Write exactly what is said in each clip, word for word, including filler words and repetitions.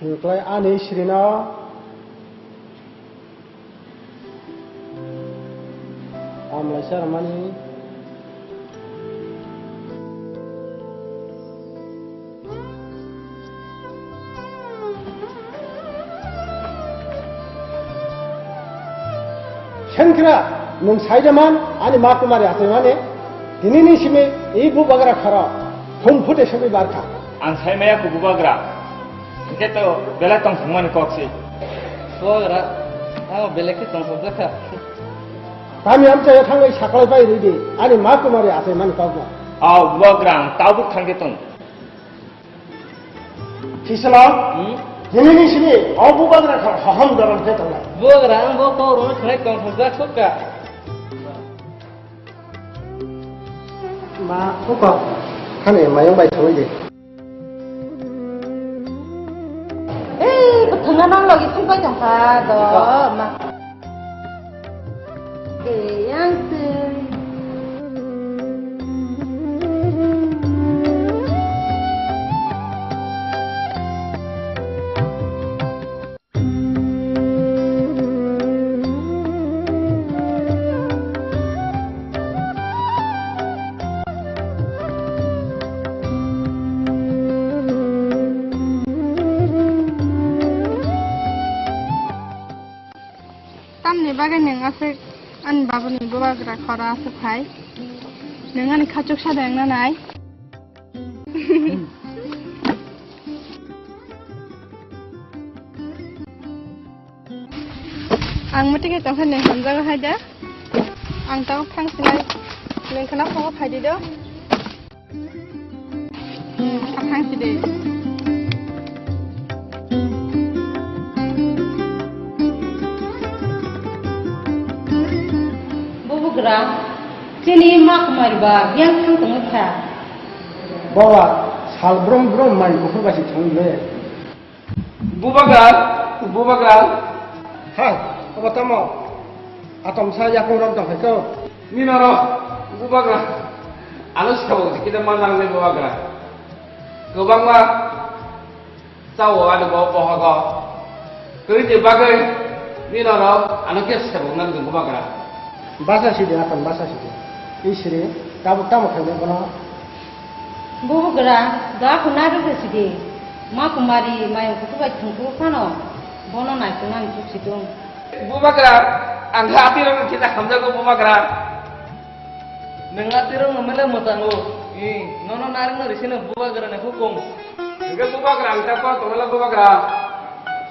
Hwnklai ani srino amlaisa rwmani. Sengkra, nwng saida man, ani ma kumari achaimani, tinini simi i bubagra khoro, thum phute simi barkha. Ang saimaya kho bubagra, hwnkhe to belai tongthokmani kok se. Bubagra, ang belai khe tongthokjakha. Tami amchaio thangwi saklai pai rwdi, ani ma kumari achaimani kokno. Aw bubagra, ang tabuk thangkhe tong. Kisalo, hmm? Nini simi, o bubagra kha, haham dalam khe tongnai. Bubagra, ang bo kok rwna khwnai tongthokjak sukha. Ma, uko, khani mayung bai thangwi de. Ei, bwthangna nang logi thangbai tongkha do, ma. Eyang twi. Tamni bagwi nwng aswk ani babuni bubagra khoro aswk hai? Nwng ani khachuk sada wngna nai? Ang mwtwi khe tongkha, nwng hamjago hai da. Ang tabuk thang sinai, nwng khwna phungo phai di do. Hmm, kha thang si de. Bubagra, chini ma kumari ba biyang thang tongwi kha. Baba, sal brum brum mai kuphur bai si thangwi le. Bubagra, bubagra. Hai, abo tamo? Atom sa yakung rok tong hai ko. Nino ro, bubagra. Ano sabo kita manang le bubagra. Kwbangma chao ani bo bohogo. Twi ni bagwi nino ro ano khe sabo nang bubagra. Basa sidi, atam basa sidi. Isri, tabuk tamo khainai bono? Bubagra, da khuna rwgwi sidi. Ma kumari mayung kutu bai thwngkuk phano, bono naikolnani tuk si tung. Bubagra, ang kha atirok no kisa hamjago bubagra. Nwng atirok no mele mwtango. I, nono narwkno risino bubagra ni hukum. Hwnkhe bubagra, ang ta kok tongnala bubagra.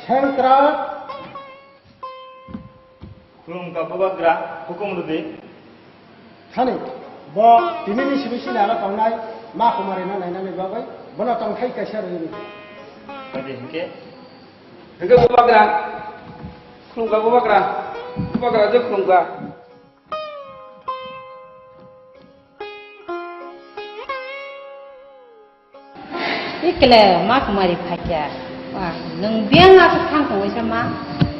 Sengkrak. Khulumkha bubagra, hukum rwdi. Thani, bo tinini simi sini ano tongnai, ma kumari no nainani bagwi, bono tongthai kaisa rwdi. Adi hwnkhe? Hwnkhe bubagra, khulumkha bubagra, bubagra je khulumkha. Ikle ma kumari phaikya. Wah, nwng biyang aswk thang tongwi sa ma?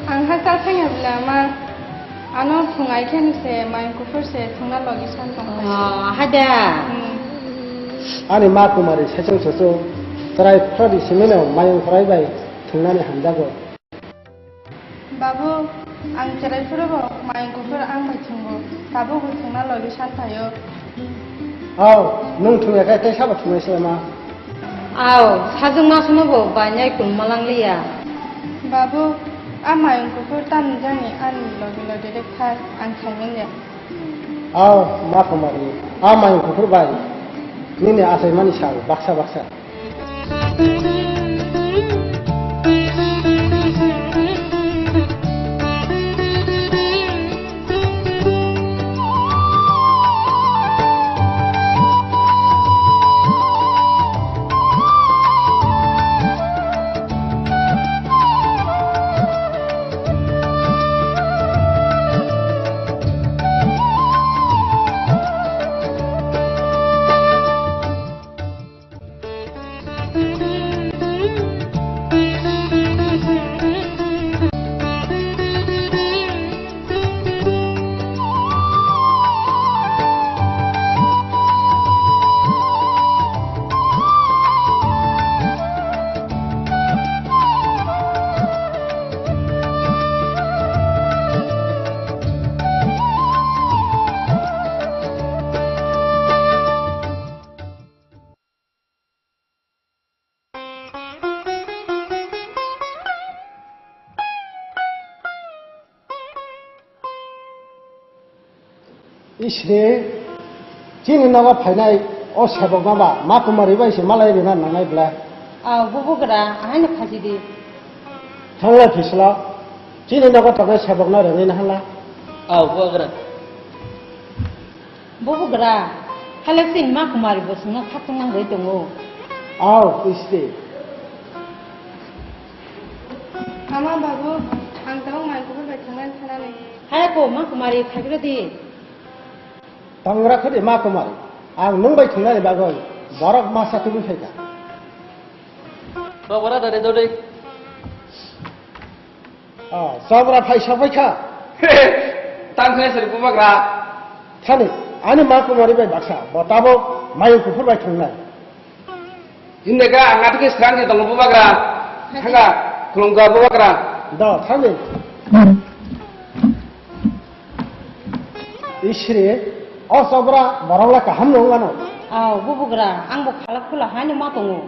Ang ha cha thangya bla ma. Ano thung ai khe ni se mai kuphur se thungna logi san tong. Oh, hada. Hmm. Ani ma kumari sechung sechung chwrai phradi simino mayung phurai bai thungnani hamjago. Babu, ang cherai phuru bo mayung kuphur ang bai thungo, tabuk bo thungna logi san phaio. Aw, nwng thungya khe tei sabo thungnai se ma? Aw, sajwk ma sano bo bainai kun malang liya. Babu, a mayung kuphur tamni jani ani logi logi rek phai ang khai manya. Aw, ma kumari, a mayung kuphur bai nini achaimani sal baksa baksa. Isri, chini nogo phainai o sebokno ba ma kumari bai se malai rina nangnai ble. Aw, bubugra, ahaino khasi di. Thanglai phisla, chini nogo tongnai sebokno rengwi nahala. Aw, bubugra. Bubugra, halak chini ma kumari bo sungna khatung nang bai tongo. Aw, Isri. Ama babu, ang tabuk mai kubur bai thangnani thanani. Haya ko, ma kumari, khaikra di. Tangra khadi ma kumari, ang nwng bai thangnani bagwi borok masa tubui phaikha. Baba ra dare dode. Ah, sabra phai sabai kha. Tang khai sari bubagra. Thani, ani ma kumari bai baksa, bo tabuk mayung kuphur bai thangnai. Hinde ka, ang nathok khe swkang khe tongo bubagra. Thanga, khulumkha bubagra. Da, thangdi. Isri, o chobra borok la kaham no wngmano. Aw, bubugra, ang bo khalak khula haino ma tongo.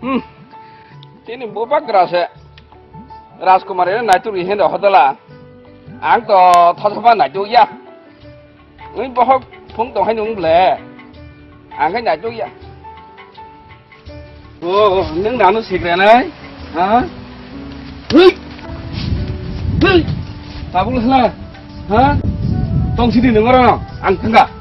Hmm. Tini bubagra se. Rajkumar eno naituk ri hendo hodala. Ang to thothoba naituk ya. Ui bohok phung tong hai nung ble. Ang khai naituk ya. O, nung nanu sikre nai? Ha? Hui! Hui! Tabul hla? Ha? Tong sidi nung oro ang thangka.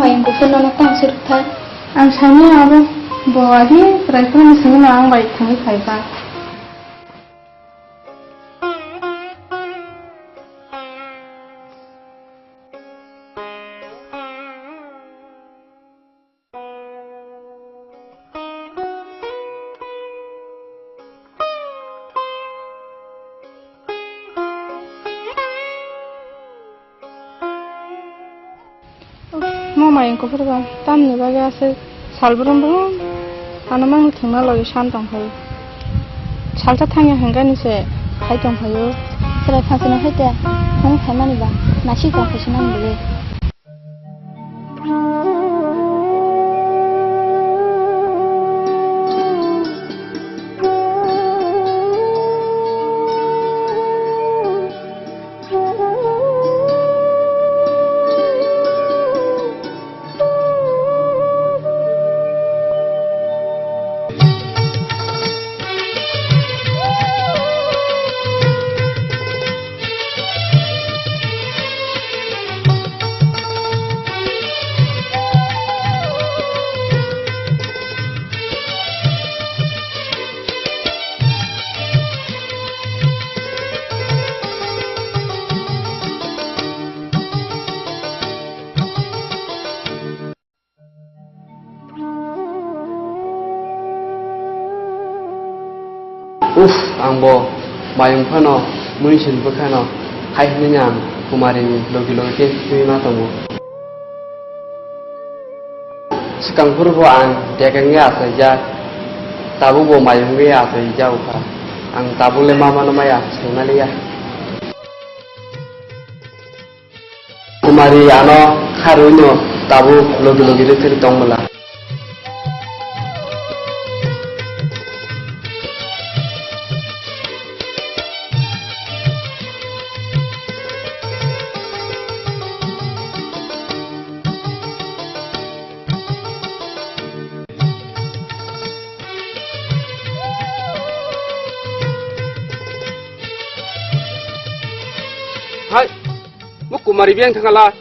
Mayung kuphur nono tang se rwkha. Ang sani abo bo adi kwrai phano sini no ang bai thangwi phai ba. Mo mayung kuphur ba tamni bagwi aswk sal brum brum ano mangni thwngna logi san tong phaio. Salsa thangya hwnkani se hai tong phaio. Chwrai phansino hai te thung phaimani ba naisik tong phaisino ang bwlwi. Uff, ang bo mayung phano muisin bwkhano hai hwnwi ang Kumarini logi logi khe twi ma tongo. Swkang phuru bo ang dek wngwi achaijak, tabuk bo mayung wngwi achaijak kha. Ang tabuk le ma mano maya, saimaliya. Kumari ano kharwi no tabuk logi logi rwchwrwi tong mala. Mari biyang thangala.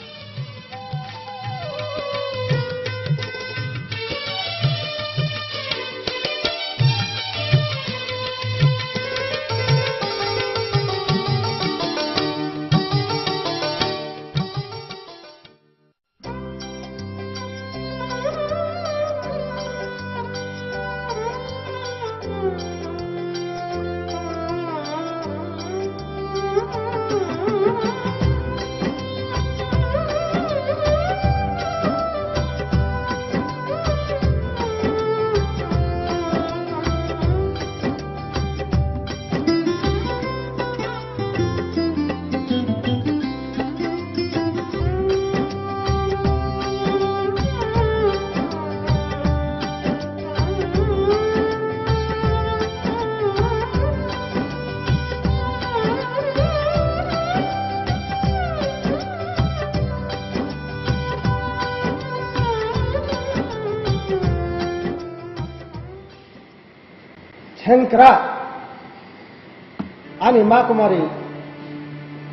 Sengkrak, ani ma kumari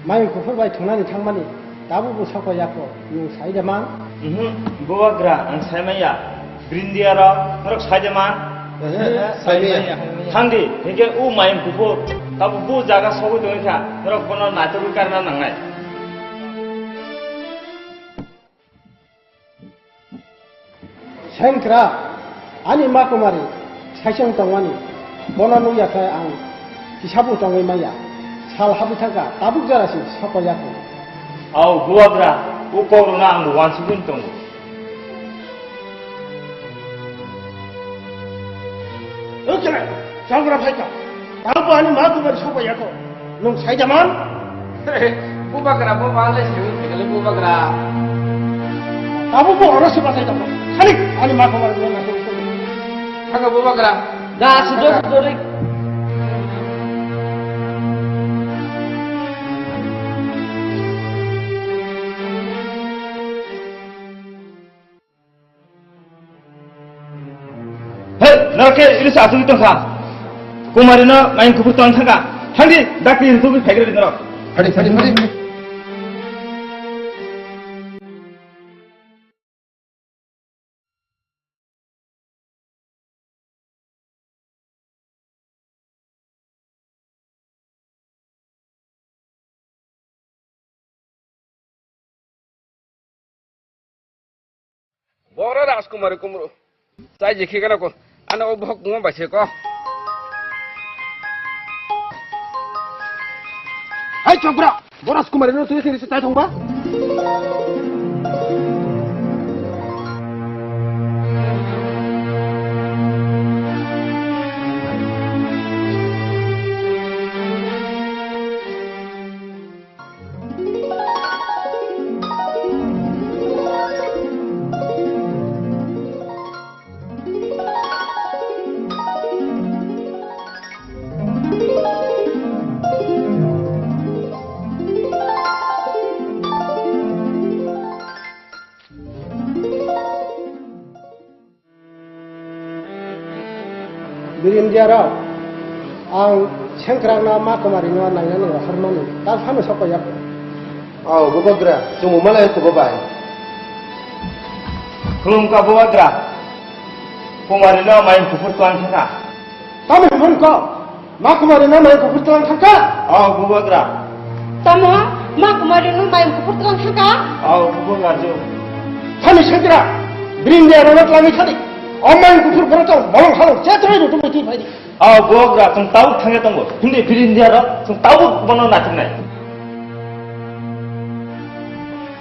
mayung kuphur bai thungnani thangmani tabukbo sokwa yako, nwng sai de man? Mhm, bubagra, ang sai manya. Brindia rok, norok sai de man? Eh, sai manya. Thangdi, hingke u mayung kuphur, tabuk bu jaga sogwi tongwi kha, norok bono naitugwi karna nangnai. Sengkra, ani ma kumari, saisong tongmani, bono nukya khe ang kisabu tongwi manya, sal habwi thangkha, tabuk jora se sokwa yakho. Au, bubagra, o kok rwna ang bo uansugwi tongo. O khe, chagra phaikha, tabo ani ma kumari sokwa yakho. Nwng sai da man? Bubagra, bo ba le se, bubagra. Abo bo oro se batai da. Khali ani ma khobor bo na. Thago bubagra. Da, sudo, sudo, rik. Hei, norok khe iris asugwi tongkha. Kumari no main kuphur tong thangkha. Thangdi, dakti rutugwi phaigradi norok. Phadi, phadi, phadi. Bora Rajkumari kumru. Chai jikhi gana ko. Ano o bohok mo bai se ko. Hai chokbra. Bo Rajkumari no tui sini se chai thongba. Birindia rok, ang sengkrak no ma kumari no nainani rohor mani, ta phano sokoi ya. Oh, bubagra, chwng malai kubo bai. Khulumkha bubagra, kumari no main kuphur tuan thangkha. Tamo phone ko. Ma kumari no mai kuphur tlang thangkha. Oh, bubagra. Tamo, ma kumari no mai kuphur tlang thangkha. Oh, bubagra jo. Thani sengkra. Bring de rona tlangi thani. O mai kuphur phoro tong, bolong halong, chetrai ro tumai twi phaidi. Oh, bubagra, chwng tabuk thangya tongo. Hindi bring de ro, chwng tabuk bono nathoknai.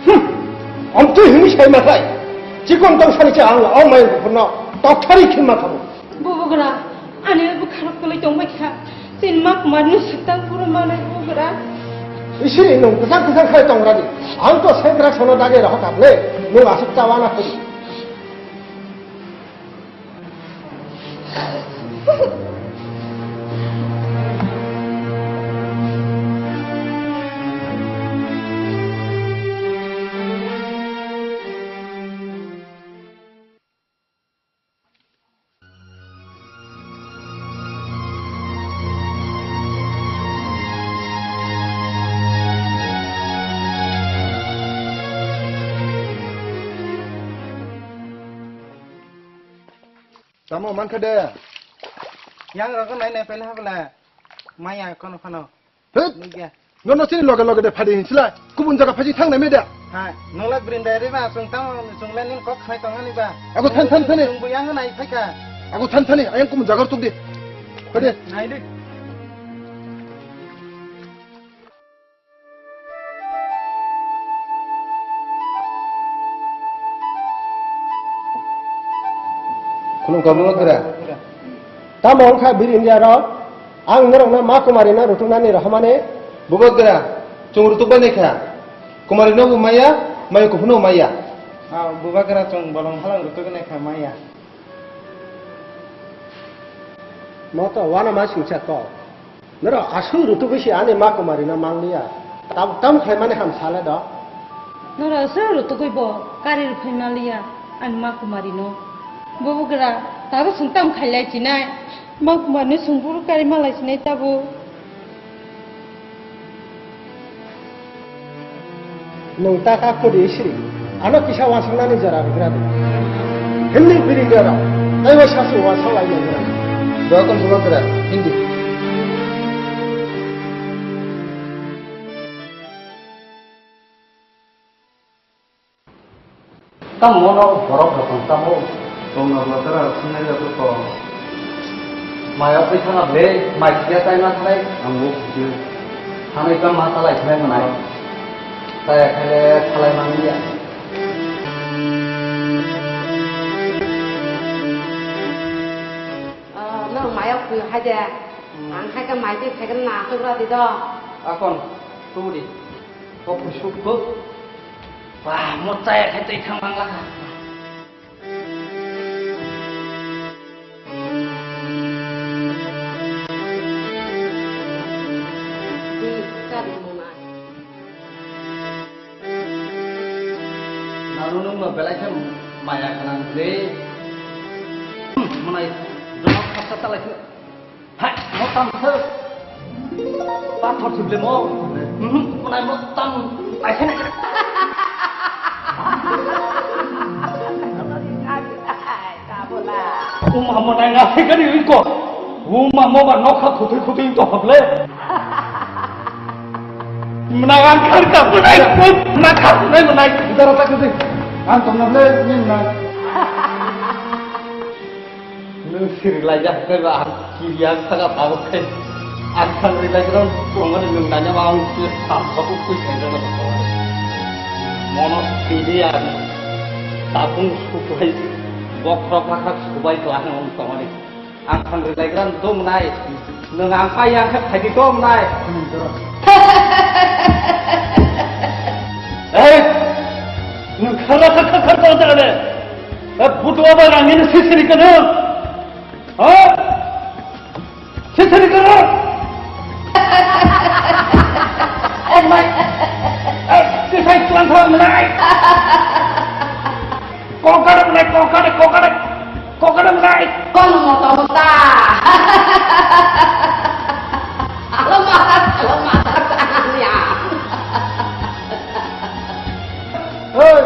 Hmm. Om twi hini sai ma khai. Chikon tong sani cha ang, o mai kuphur no. Tok thari khin ma thabo. Bubagra, ani bwkharok kwlwi tongbai kha. Chini ma kumarno swkang phuru manai bubagra. Isiri nwng kwchang kwchang khai tongradi. Ang to sengkrak sono dagi rohor kap le. Nwng aswk chawana phuru. Tamo mankha de. Yang rogo nai nai pele habla. Maya kono kono. Hei! Nugya. Nono chini loge loge de phadi hinsila. Kubun jaga phaji thang nai me de. Ha, nungla green diary ba sung tamo sung lenin kok khai tong ani ba. Aku than than thani. Sung bu yang nai phaika. Aku than thani ayang kubun jaga tuk di. Phadi. Nai di. Khulumkha Bubagra. Tamo wngkha Bir India rok? Ang norokno ma Kumari no rutuknani rohormani. Bubagra, chwng rutukbai naikha. Kumari no bo maya, maya kuphur no maya. Ah, Bubagra chwng bolong halang rutuknai kha maya. Moto wana ma singcha to. Norok aswk rutugwi se ani ma Kumari no manliya. Tam, tam khlaimani ham sale do. Norok aswk rutugwi bo kari rwphai manliya ani ma Kumari no. Bubagra, tabuk chwng tam khailai chinai. Ma Kumari no chwng buru kari malai chinai tabuk. Nwng ta kha khudi siri. Ano kisa wansuknani jora rwgra di. Hindi biringa rok. Taibo sasu wansuk lai nai jora. Doakon Bubagra, hindi. Tamo no borok rok tamo. Tongna Bubagra sinai ya to. Maya pai thana ble, mai kya tai na thai, ang bo kya. Thani ka ma talai thai manai. Taya khaile thalai manliya. Ah, no maya phui haja. Hmm. Ang khai ka mai twi khai ka na to ra di do. Akon, tu di. Ko phui suk tu. Wah, mo taya khai twi thang mang la. Nanu nung no belai khe maya gwnang de. Hmm, mwnai dono khasa talai khe. Hai, mo tam se. Pathor thible mo. Hmm, mwnai mo tam ai khe. Uma mo nai ngasai kari iko. Uma mo ba nokha khuthwi khuthwi to hoble. Mwnai ang khar ka mwnai, mwnai khar mwnai mwnai. Dara ta khuthwi. Ang tongna ble ni mwnai. Nwng siri laijak khe ba ang kiriya saka tabuk khe. Ang thang ri lai rong tongmani nwng nanya ba ang khe sam sabu kui khe jana tongmani. Mono sidi ang tabung subai bokhorok lakha subai kla hwnwi tongmani. Ang thang ri lai rong dong nai. Nwng ang pai yang khe phaidi dong nai. Ei! Nwng kharla kha kha kha tong jaga de. Eh, butua ba rangini sisiri kano. Ha? Sisiri kano. Eh, mai. Eh, kisai tuan thang nai. Kokar nai, kokar, kokar. Kokar nai. Kon moto mota. Alo mata, alo mata, ya. Hei,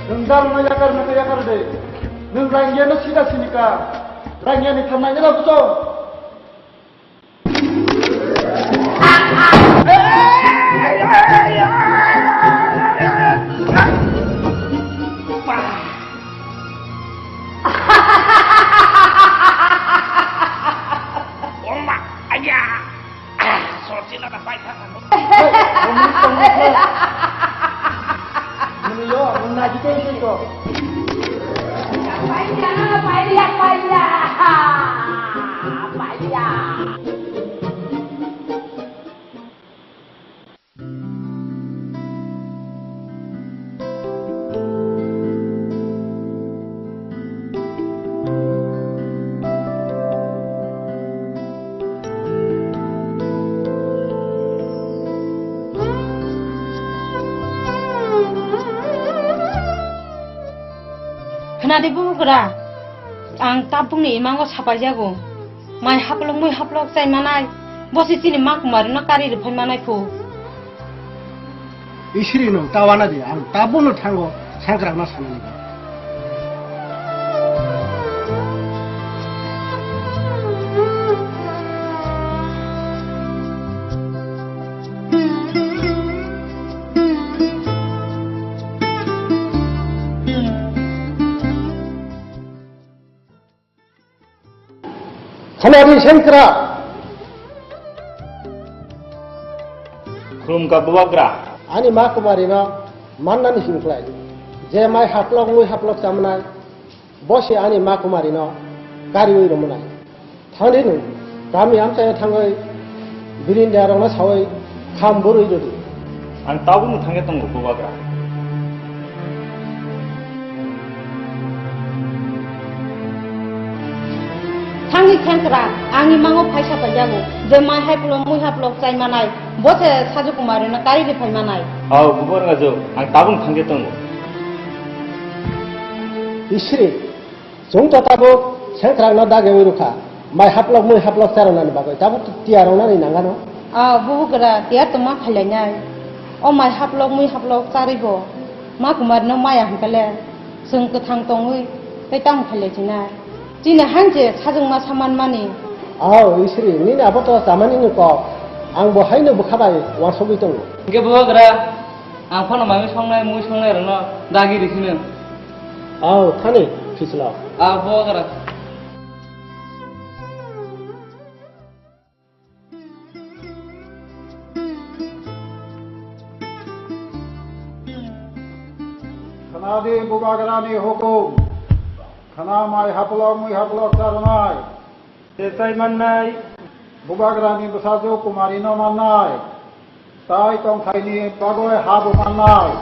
nwng dar ma yakar, ma yakar de. Nwng rangya no sida sinika. Rangya ni thamnai na bujo. Oma, aya. Sochina da pai thang. Muni yo, muna jite jite ko. Paiya, paiya, paiya. Paiya. Khna di bugra, ang tabukni imango sapaijago. Mai haplok mui haplok chai manai, bosi chini ma Kumari no kari rwphai manai phu. Isiri no tawana di, ang tabukno thango sangkrak na sanani. Hwnwi sengkrak. Khulumkha bubagra. Ani ma Kumarino mannani himkhlai. Je mai haplok mui haplok chamnai, bo se ani ma Kumarino kariwi rwmwnai. Thangdi nwng, kami amchaio thangwi birindiarokno sawi kham burwi rwdi. Ang tabukno thangwi tongo, bubagra. Thangdi sengkrak, ang imango phaisa paijago, je mai haplok mui haplok chai manai, bo se Sajo Kumarino kari ri phai manai. Ao, bubagra jo, ang tabukno thangwi tongo. Isri, Chwng to tabuk sengkrakno dagwi rwkha, mai haplok mui haplok charwnani bagwi tabuk tiyar wngnani nangano. O bubagra, tiyar tongma khailainai. O mai haplok mui haplok charwibo ma Kumarino maya hwnkhe le chwng kwthang tongwi tei tamo khailai sinai. Chini hainse sajwkma saman mani. Ao Isri, nini abo to chamanini kok, ang bo haino bwkha bai uansugwi tongo. Hwnkhe bubagra, ang phano mai songnai mui songnai rokno dagi rw sino. Ao, thani, phisla. Ao, bubagra. Khwnadi bubagrani hukum. Khwna mai haplok mui haplok charwnai. Tei chai mannai. Bubagrani bwsajwk Kumarino mannai. Tai tongthaini bagwi habo mannai.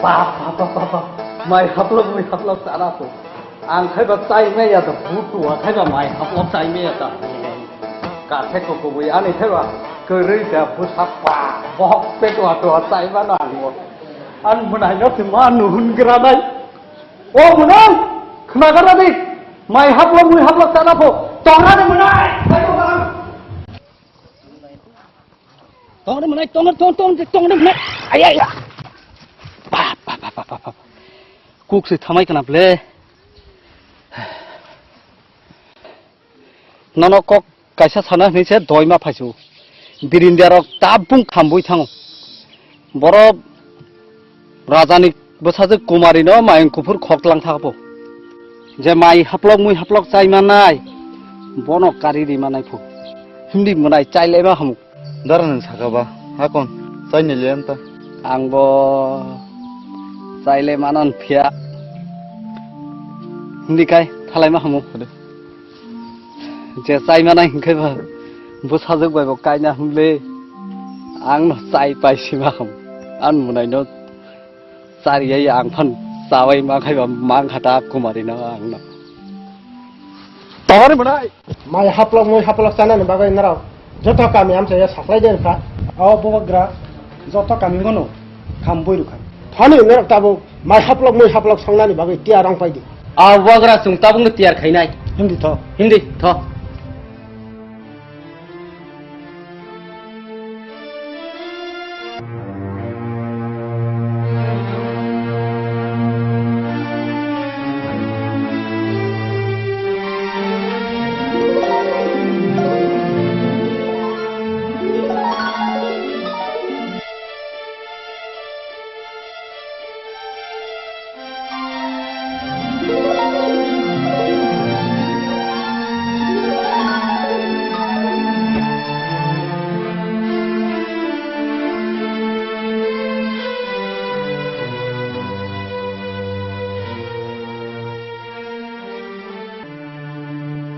Bap, bap, bap, bap, bap. Mai haplok, mai haplok chana po. Ang khaiba chai maya da butu, a khaiba mai haplok chai maya da. Ka thai ko ko bui ani khaiba kwrwi da busa pa. Bohok pe to to chai mano ang bo. An mwnai no twi ma nuhun gra nai. O mwnai, khna gra di. Mai haplok, mai haplok chana po. Tongra de mwnai. Tongra de mwnai, tongra, tong, tong, tong de mwnai. Ay, ay, ay. Pa, pa, pa. Kuk se thamai kana ble. Nono kok kaisa sana hwnwi se doi ma phaisu. Birindiarok tabung khambui thango. Borok rajani bwsajwk Kumarino mayung kuphur khok tlang thakbo. Je mai haplok mui haplok chai manai, bono kari ri manai phu. Hindi mwnai chai lema hamu. Dara nwng saka ba, hakon, chai ni le anta. Ang bo chai le manan phiya. Hindi kai, thalai ma hamu. Hade. Je chai manai hwnkhe ba, bwsajwk bai bo kaina hwnle, ang no chai pai sima ham. Ang mwnai no chari ai ang phan chawai ma khai ba mang kha ta Kumari no ang no. Tongani mwnai. Mai haplok mui haplok chanani bagwi norok joto kami amchai ya saklai de kha. O bubagra joto kami gono kham bui rukha. Thani norok tabuk mai haplok mui haplok songnani bagwi tiyar rang pai di. A bubagra chwng tabukno tiyar khainai. Hindi tho. Hindi tho.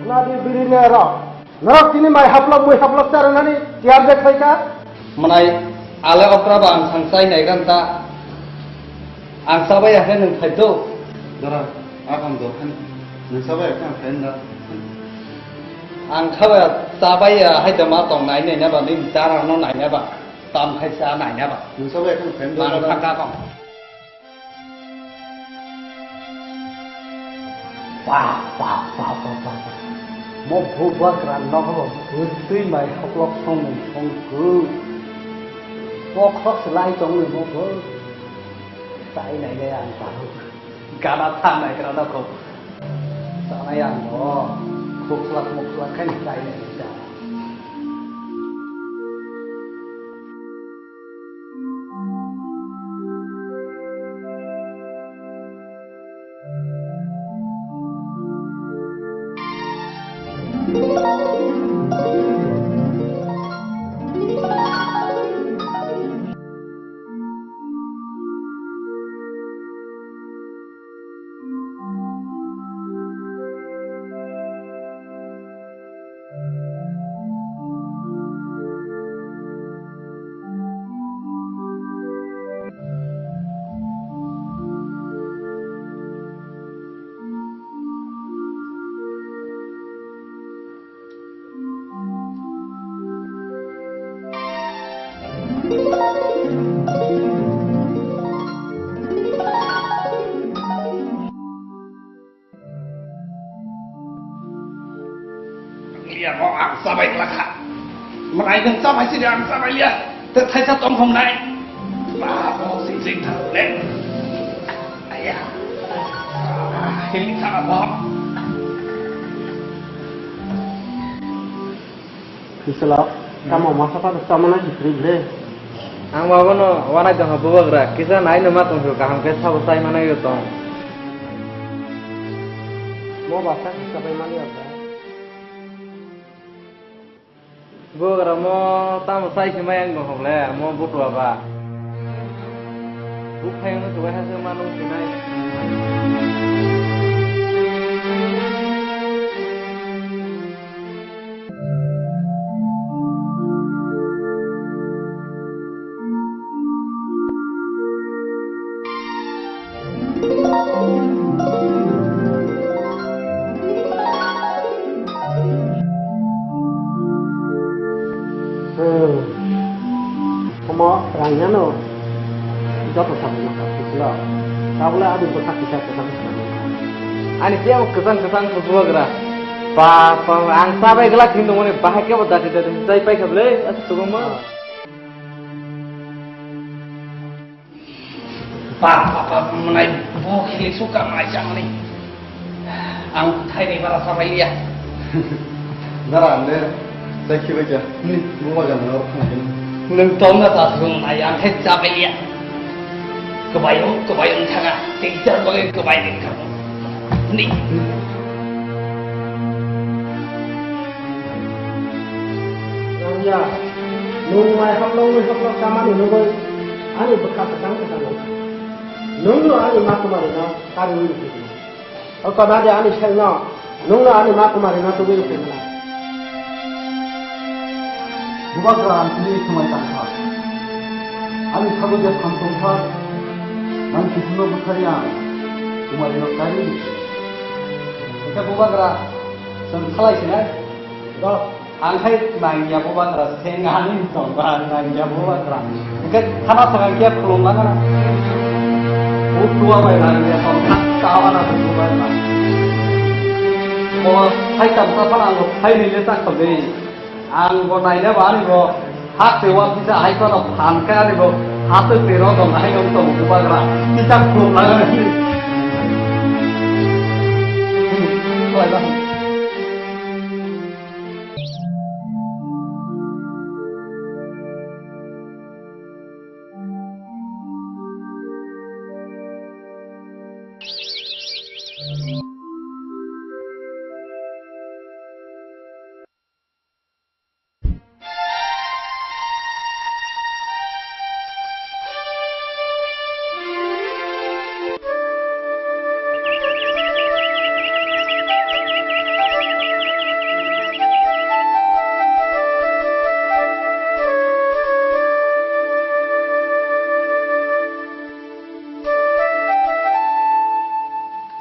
Nadi biri ne ro. Norok tini mai haplok mui haplok charanani tiyar de khaika. Manai ale okra ba ang sang chai nai gan ta. Ang chabai ya khe nwng phai do. Dara, a kam do khan. Nwng chabai ya khe ang phai da. Ang khabai chabai ya hai da ma tong nai nai na ba ni dara no nai na ba. Tam khai cha nai na ba. Nwng chabai ya khe ang phai da. Ang thang ka kong. Ba, ba, ba. Mo bubagra nogo bwtwi mai haplok songmung songkuk. Bokhok se lai tongwi mo bo. Tai nai nai ang taro. Gana thangnai gra nokho. Chanai ang bo. Khukslak mukslak khai tai nai nai ta. Manai nwng chabai sidi ang chabai liya. Tei thaisa tong hom nai. Ba, bo sing sing thang le. Aya. Hili thang bo. Kisalo, tamo masa pa tamo na chikri le. Ang babono wanai tong ha bubagra, kisa nai no ma tong kaham khe sabo sai manai yo tong. Mo basa kisa bai mani asa. Bubagra mo tamo sai se mai ang no hokle, mo butua ba. Buphai no tuwai ha se ma nung sinai. Hmm. Omo rang yano joto samung maka kisilo. Tabole abo bwsa kisa kisa kisa. Ani tiyabo kwchang kwchang bubagra. Ba, ba, ang chabai glak hin dongmani bahai kebo dati dati chai pai kha bwle, asugo ma. Ba, ba, ba, manai bo khili suka mai chamani. Ang thai ni bara sabai liya. Dara ande, sai khibai kya. Ni, bo ba jang na khna ni. Nung tong na ta sung nai ang he chabai liya. Kebayong, kebayong thanga, teacher bagai kebayong thanga. Ni. Nangya, nung mai haplong mai haplong kamani nugoi, ani bwkha kwchang kwchang nung. Nungno ani ma kumarino kariwi rwkhe. O kobade ani selno, nungno ani ma kumarino tubui rwkhe mano. Bubagra ang tini swmai tangkha. Ani sago je phan tongkha, nang kuchuno bwkhari ang kumarino kariwi rwkhe. Hwnkhe bubagra, chwng khalai sinai. Ang khai nangya bubagra, seng ani tongba nangya bubagra. Hwnkhe khana sakang khe khulum langana. Butua bai nangya tong kha, tawa na butua bai. Bo khai tam sa phana ang khai ni le tak khobei. Ang bo naina ba ani bo hak te wa bisa hai kono phan khe ani bo hak te tero dong hai dong tong bubagra. Kita khulum langana. Khlai ba.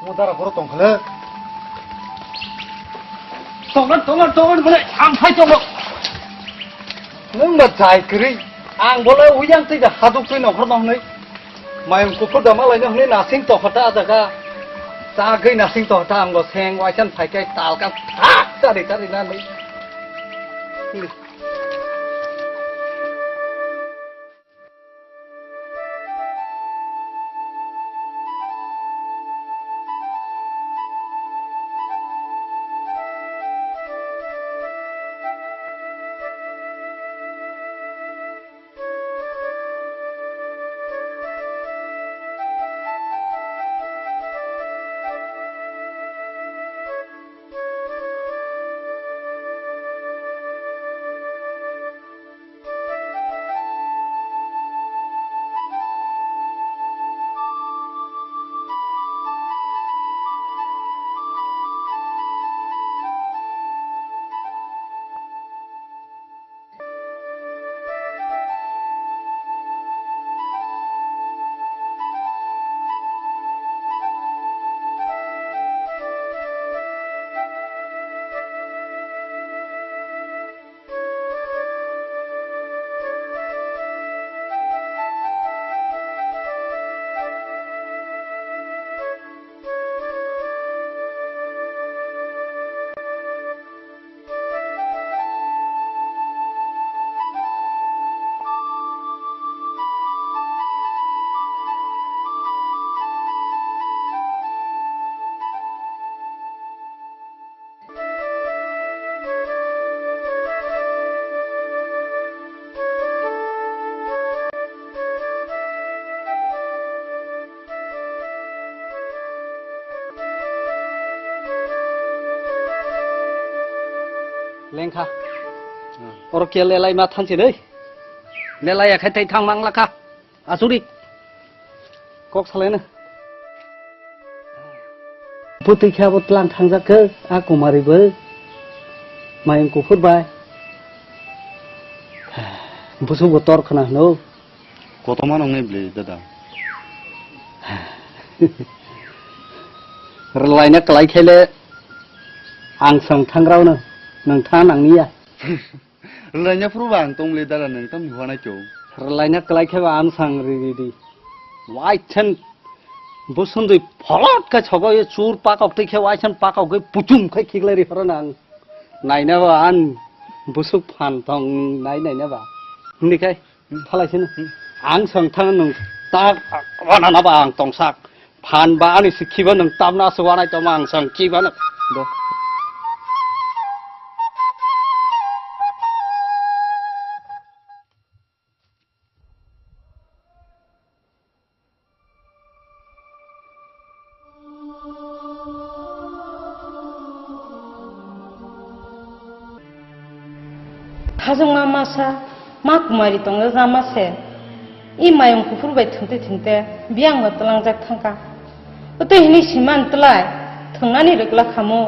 Mo dara boro tong kha le. Tongo, tongo, tongo, bole, ang phai tongo. Nwng ba jai kwrwi, ang bole uyang twi da haduk twi nongkhor nongnwi. Mayung kuphur da malaino hwnwi nasing tokha ta jaga. Chagwi nasing tokha ta, ang bo seng waisa phai khe tal ka thak chari chari na nwi. Lengkha. Oro ke lelai ma thanchi dei. Lelai ya khai tai thang mang lakha. Asuri. Kok salaina. Bwtwi khe abo tlang thangjak khe, a Kumari bo. Mayung kuphur bai. Busuk bo tor khna hwno. Kotorma nongni bwlwi dada. Rwlaina kwlai khe le ang swng thangrao no, nwng tha nangni ya. Rwlaina phuru ba ang tong le dada, nwng tamni hua nai kyo. Rwlaina kwlai khe ba ang swng ri ri di. Wai chen busundui pholot khe sogo ye chur pakok twi khe wai chen pakok khe puchum khe khiklai ri horo nang. Naina ba ang busuk phan tong nai naina ba. Hini khe. Phalai sini. Ang swng thang nwng tak wana na ba ang tongsak. Phan ba ani sikhi ba nwng tamna se wanai tongma ang swng khi ba nwng. Do. Hajwkma masa ma kumari tongjakma se, i mayung kuphur bai thwngtwi thwngte biyang bo twlangjak thangkha. Otwi hwnwi siman twlai thwngnani rwkla khamu.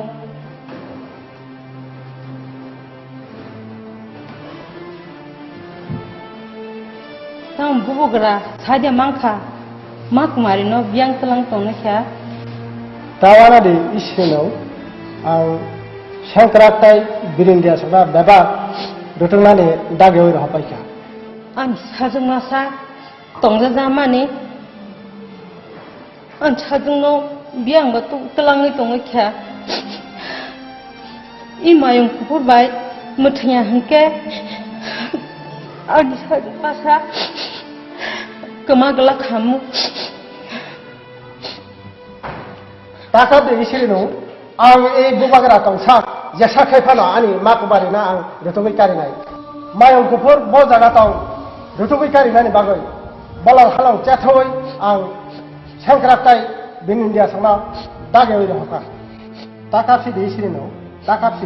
Tamo bubagra sadia mankha, ma kumarino biyang twlang tongnaikha. Tawana di isino ang sengkrak tai birindia sokna bebak rwtwknani dagwi rohorpaikha. Ani sajwkmasa tongjajakmani. Ang sajwkno biyang ba tu-, twlangwi tongwi kha. I mayung kuphur bai mwthangya hwnkhe ani sajwkmasa kwma glak khamu. Takha de isiri no. Ang ei bubagra tongsa, jesa khai phano ani ma kumarino ang rwtugwi karinai. Mayung kuphur bo jaga tong, rwtugwi karinani bagwi. Bolong halong chethawi ang sengkrak tai bini India songno dagwi rohorkha. Ta kapsi di isirino, ta kapsi.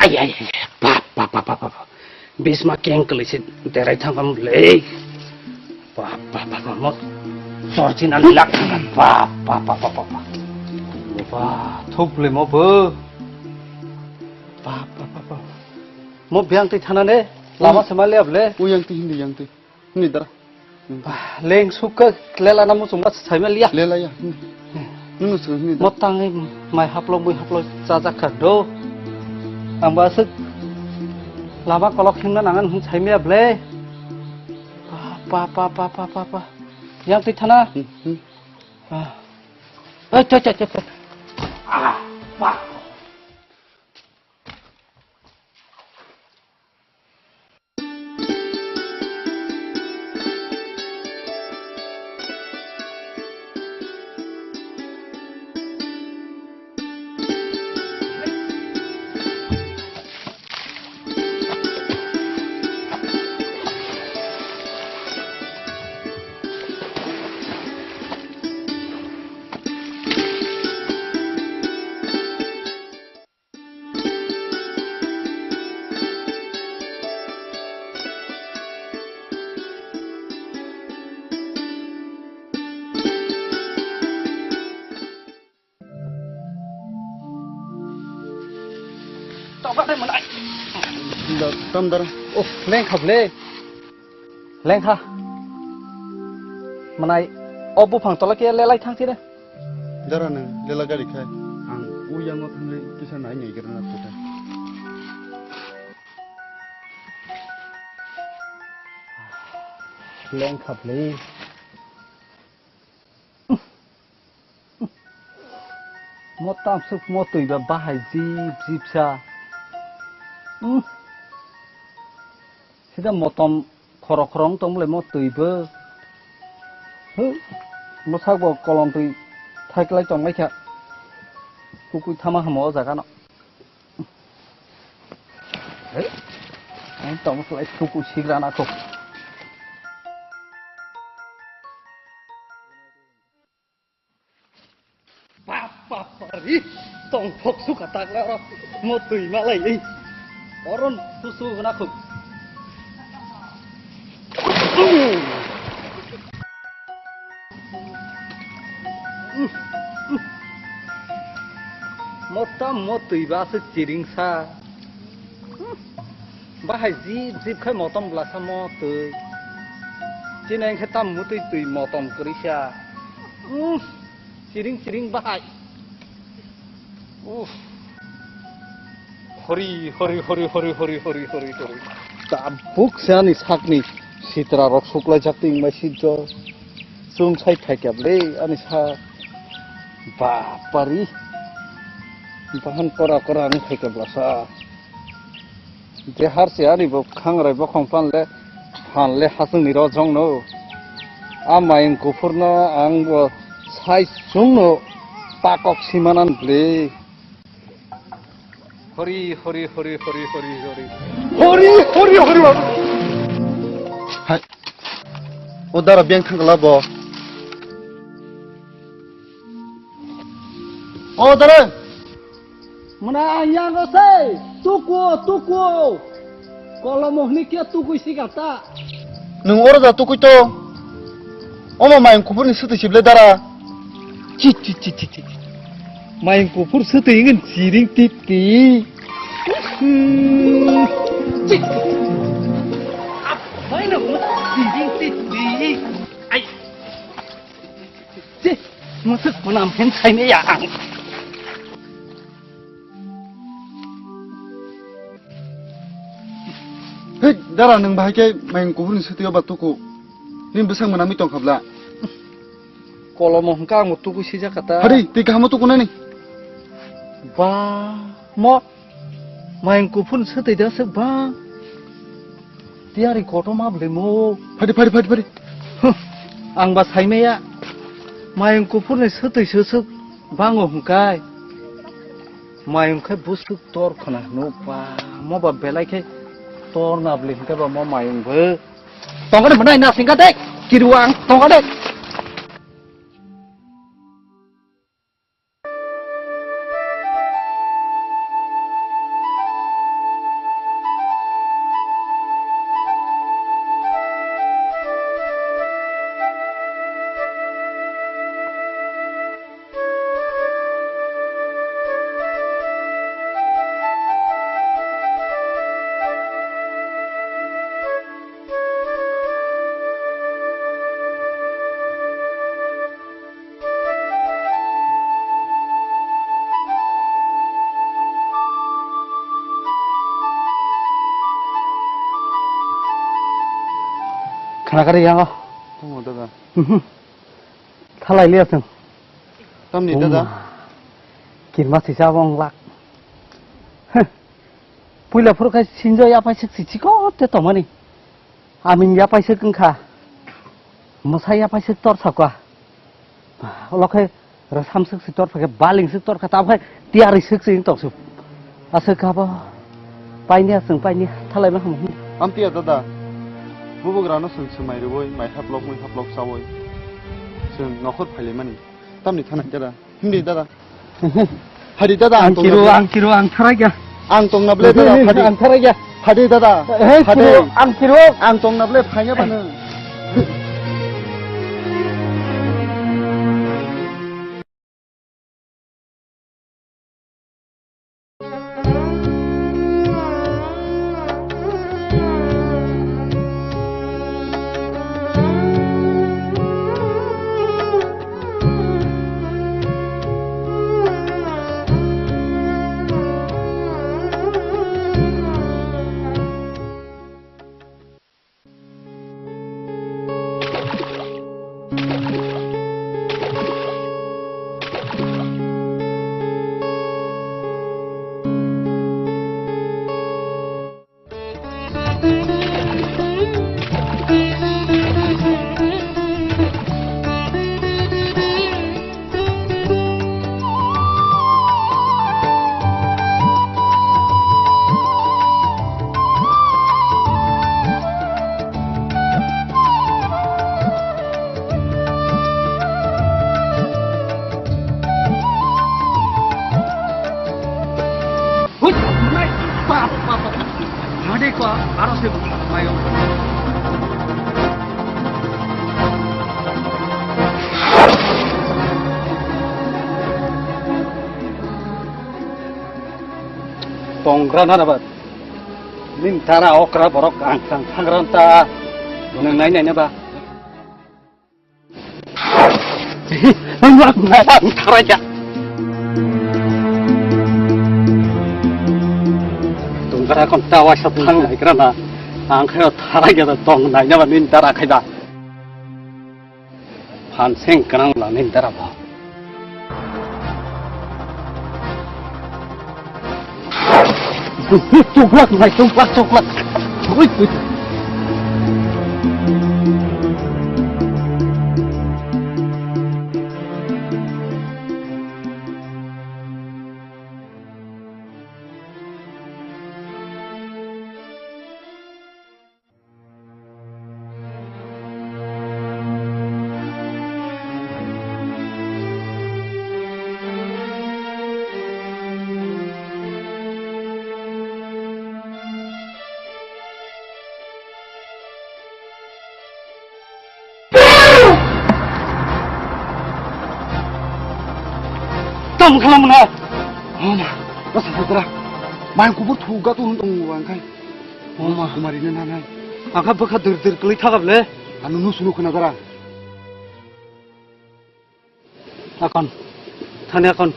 Ai, ai, ai, bap, bap, bap, bap, bap. Bisma keng kwlwi se derai thangkha le. Bap, bap, bap, bap, mo sorchinani lak thangkha. Bap, bap, bap, bap, bap, bap. Bap, thok le mo bo. Bap, bap, bap, bap. Mo biyang twi thana ne. Lama se ma le able. O yang twi hindi yang twi. Hini dara. Bah, leng sukha lela na muchung ba saima liya. Lela ya. Hini. Nunu sukha hini dara. Motang mai haplo mui haplo chajak kha do. Ang ba suk lama kolok himna nangan hum saima ble. Pa pa pa pa pa pa pa. Yang twi thana. Hmm, hmm. Ah. Eh, cha cha cha cha. Ah, pa. Tokha tei mwnai. Da, tam dara. Oh, lengkha ble. Lengkha. Manai, o buphang tola khe lelai thang sire. Dara nwng lela gari khai. Ang u yango thangwi kisa nai naigra na kota. Leng khap le. Mo tamsuk mo twi ba bahai jip jip sa. Hmm. Sida motom khoro khoro wng tong bwlai mo twi bo. Huh. Mo sak bo kolom twi thaiklai tong lai kha. Kukui thama hamo o jaga no. Hey. Ang tong bwlai kukui sigra na kho. Bap, bap, bari, tong phok suka takla oro, mo twi malai, ei. Oron susu gana khuk. Mo tam mo twi ba se chiring sa. Bahai jip jip khai motom blasa mo twi. Chini engkhe tam mutwi twi motom kwrwisa. Uff, chiring chiring bahai. Uff. Hori, hori, hori. Tabuk se ani sakni sitra rok suklaijak twi wngmai sijjo. Chwng sai phaikya bwle ani sak. Bapari. Bahan kora kora wng phaikya blasa. Je har se ani bo khangrai bokhong pan le, phan le hasing ni rojong no. A mayung kuphur no ang bo sai chwng no pakok simanan bwle. Hori, hori, hori. Hori, hori, hori, hori. Hai. O dara beng thangla bo. O dara. Muna yang o sei, tuku, tuku. Kolomo hini kia tukui sika ta. Nung oro da tukui to. Omo mayung kuphur ni suti sible dara. Chi, chi, chi, chi, chi. Mayung kuphur suti ingin siring titi. Hmm. Chi, chi, chi. Ap, mayung kuphur siring titi. Ai. Chi, masuk manam hen saine ya ang. Hei, dara nwng bahai khe mayung kuphur ni suti o ba tuku. Nini bwsang manami tong khabla. Kolomo hwnkha ang bo tuku sijak kha ta. Hari, twi kaham tuku nani. Ba, mo. Mayung kuphur swtwi da swk ba. Tiyari kotorma bwlwi mo. Phadi, phadi, phadi, phadi. Huh, ang ba saimaya. Mayung kuphur ni swtwi swswk bango hwnkhe. Mayung khe bwswk tor khna hwno ba. Mo ba belai khe tor na bwlwi hwnkhe ba mo mayung bo. Tongkha de bwnai na singkha de. Kiru ang tongkha de. Khna kari yango. Tamo dada. Mhm. Thalai liya chwng. Tamni dada. Kirma sisa wng lak. Heh. Puila phuru khai sinjo yapai sik si chiko te tomani. Amin yapai sik wngkha. Mwsa yapai sik tor sakha. Olo khai rwsam sik si tor phakhe baling sik tor kha. Tabuk khai tiyari sik si wng tong su. Aswk kha bo. Paini aswng paini thalai ma hamu. Amtiya dada. Bubugra no swng swmai rwui mai haplok mui haplok chaui. Swng nokhor phailaimani. Tamni thanai dada. Hindi dada. Hadi dada ang tongna ble. Ang kiro, ang kiro, ang tharai ya. Ang tongna ble dada, hadi. Ang tharai ya. Hadi dada. Hadi. Ang kiro. Ang tongna ble phaiya bano. Tongra na ba. Nin tara okra borok ang sang sangra ta. Nang nai nai na ba. Ang wak na ang tara ja. Tongra kon ta wa sa thang nai kra na. Ang khayo tara ja tong nai na ba nin tara khai da. Phan seng kanang la nin dara ba. Tuklak nai tuklak tuklak. Ui, ui. Tamo khalam na. Oma, o sa putra. Mai kubur thuga tu untung wangkai. Oma, kumari na nanai. Aka baka dur dur kali thagap le. Anu nu sunu khna dara. Akon, thani akon,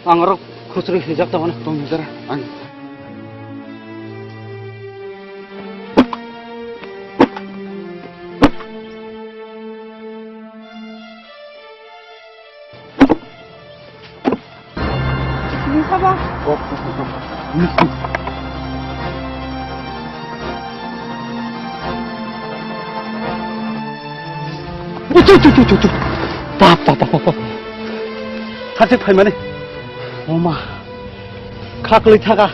ang oro khusri hijak tongo na. Tong dara, ang. Ni sabo? Utu, tu, tu, tu, tu. Bap, bap, bap, bap, bap. Harsik phaimani. Oma. Khaklwi thaka.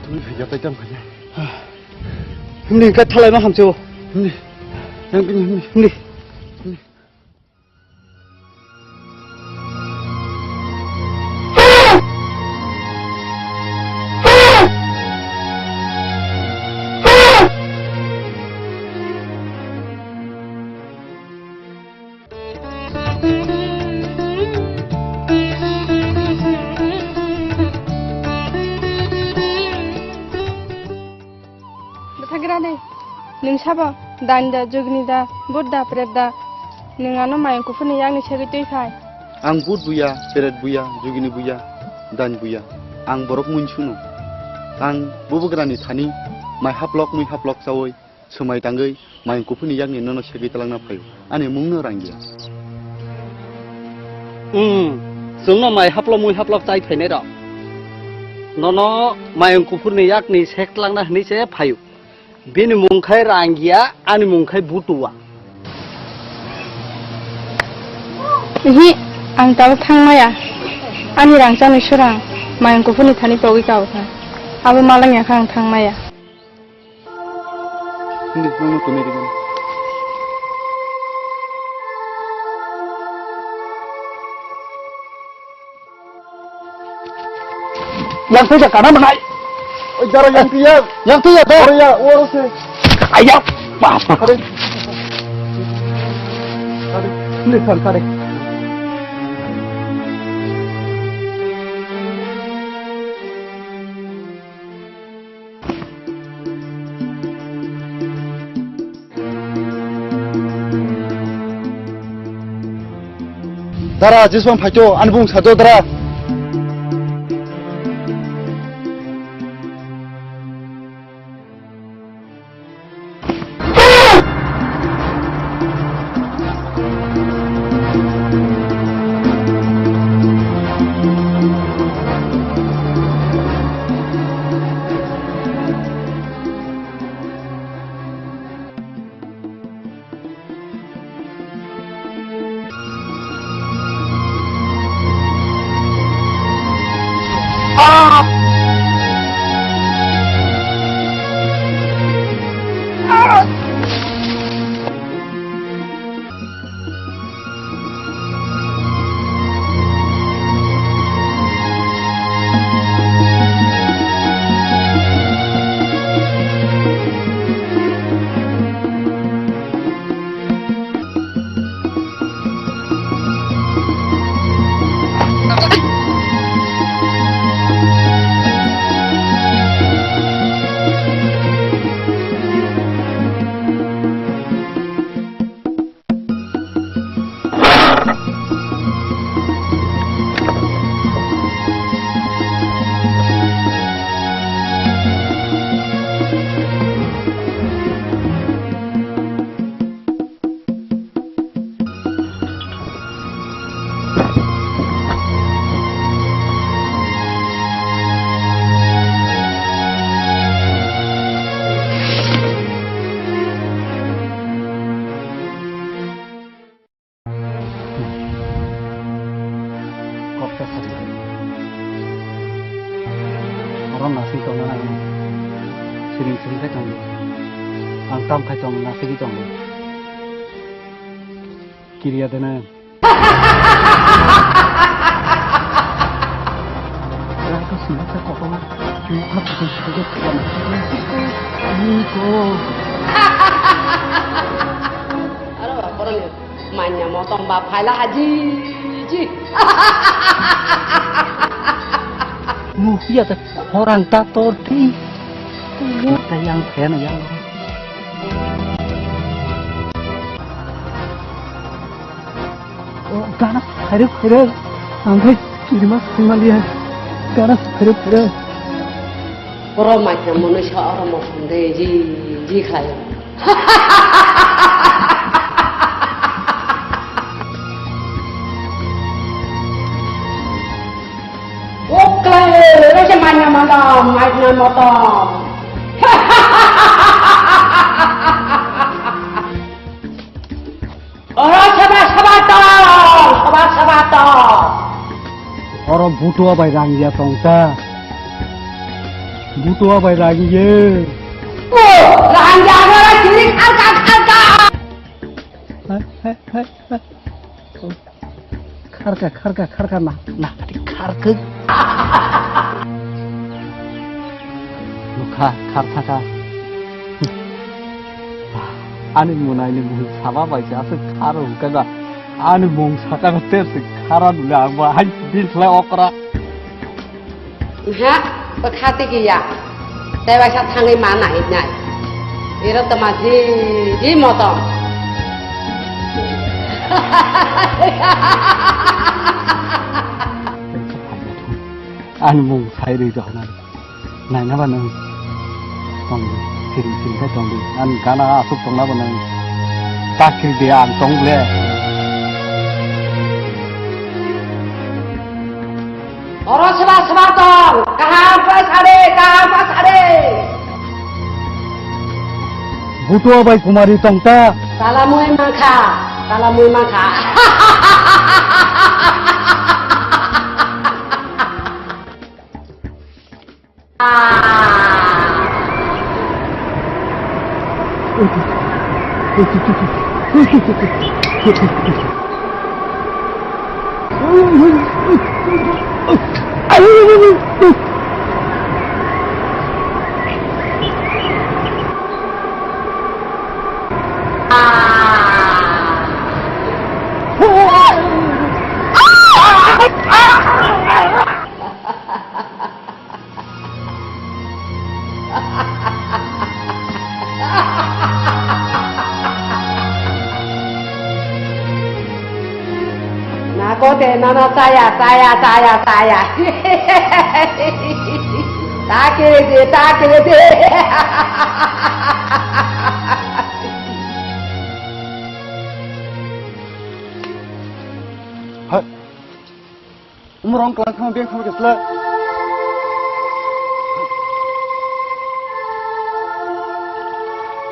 Twi phaijak tai tam khaina. Himni kha thalai ma hamse o. Himni. Yang bini himni. Himni. Bwthagrani, nwng sabo, dain da, jugni da, bhut da, pret da, nwng ano mayung kuphurni yakni segwi twi phai. Ang bhut buya, pret buya, jugini buya, dain buya. Ang borok muinsunu. Ang bubagrani thani mai haplok, mui haplok chaui, swmai tangwi mayung kuphurni yakni nono segwi twlangna phaio. Ani mungno Rangia. Hmm, chwngno mai haplok mui haplok chai phainai rok. Nono mayung kuphurni yakni sek tlangna hwnwi se phaio. Bini mung khai Rangia, ani mung khai Butua. Ihi, ang tabuk thang maya. Ani rangchakni surang mayung kuphurni thani pogwi kabukha. Abo malangya kha ang thang maya. Hindi, nung nung tumiri ka. Yang tuya kana manai. Oi, jara yang tuya. Yang tuya to. Oi, ya, oro se. Ayo. Apa? Kare. Kare. Hindi, sir, kare. Dara, jeswng phaikhe, ani bung sajo dara. Oro nasing tongna nang. Siring siring khai tongo. Ang tam khai tongo, nasingwi tongo. Kiriya dena. Rangka sini sa kokono. Cuma aku sudah kian. Niko. Aro, korang. Manya motong ba phaila haji ji. Muhia ta khorang ta torti. Yang yang yang. Oh, gana khare khare. Ang hai kirima sumaliya. Gana khare khare. Oro maitna monoi sa oro mosong de ji ji khlai. Oklai, oro se maitna motom, maitna motom. Oro saba saba tong, saba saba tong. Oro butua bai rang ya tong ta. Butua bai rang ye. O, rang ya oro kiri kharka kharka. Hai, hai, hai, hai. Kharka, kharka, kharka na, na, kharka. Nukha, khar thaka. Ani mwnai ni mung saba bai se aswk kharo hwnkhe ba ani mung saka ba ter se khara nuli ang ba hai din khlai okra. Ha, bwkha tigi ya. Tei waisa thangwi ma nai nai. Iro tama ji ji motom. Ani mung sai rwi dohna. Naina ba nang. Tong di, siri siri khai tong di. Ani gana asuk tongna ba nang. Takri de ang tong le. Oro seba seba tong, kaham khe sade, kaham khe sade. Butua bai kumari tong ta. Talamui mangkha, talamui mangkha. Nako de nana saya, saya, saya, saya. Take de, take de. Hai. Umrong klang khama beng khama kesla.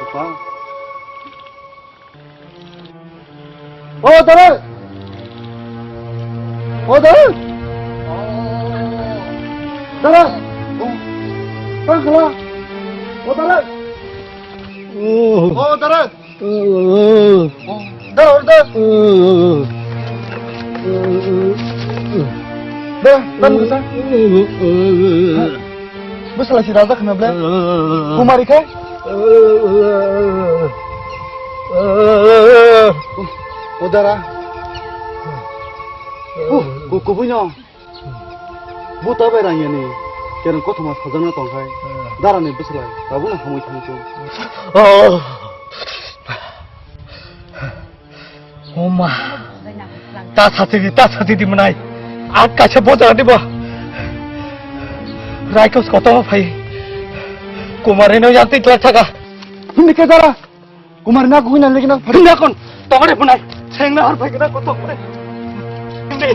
Apa? O dara! O dara! Dara! O, klang khala! O dara! O dara! Dor, dor. Dor, dor, dor. Bwsala si raja khna ble. Kumari khe? O dara. Ku, ku, kubui no. Buta bai rang yani, kereng kothoma sajana tongkhai, darani bwslai, tabukno hamwi thangkhu. Oh. Oma. Ta sati di, ta sati di mwnai. Ak kaisa boja di bo. Raikos kothoma phai. Kumari no yanti tlak thaka. Hindi ke dara. Kumar na gui na legi na phari na kon. Tokore punai. Seng na har phai na kon tokore. Hindi.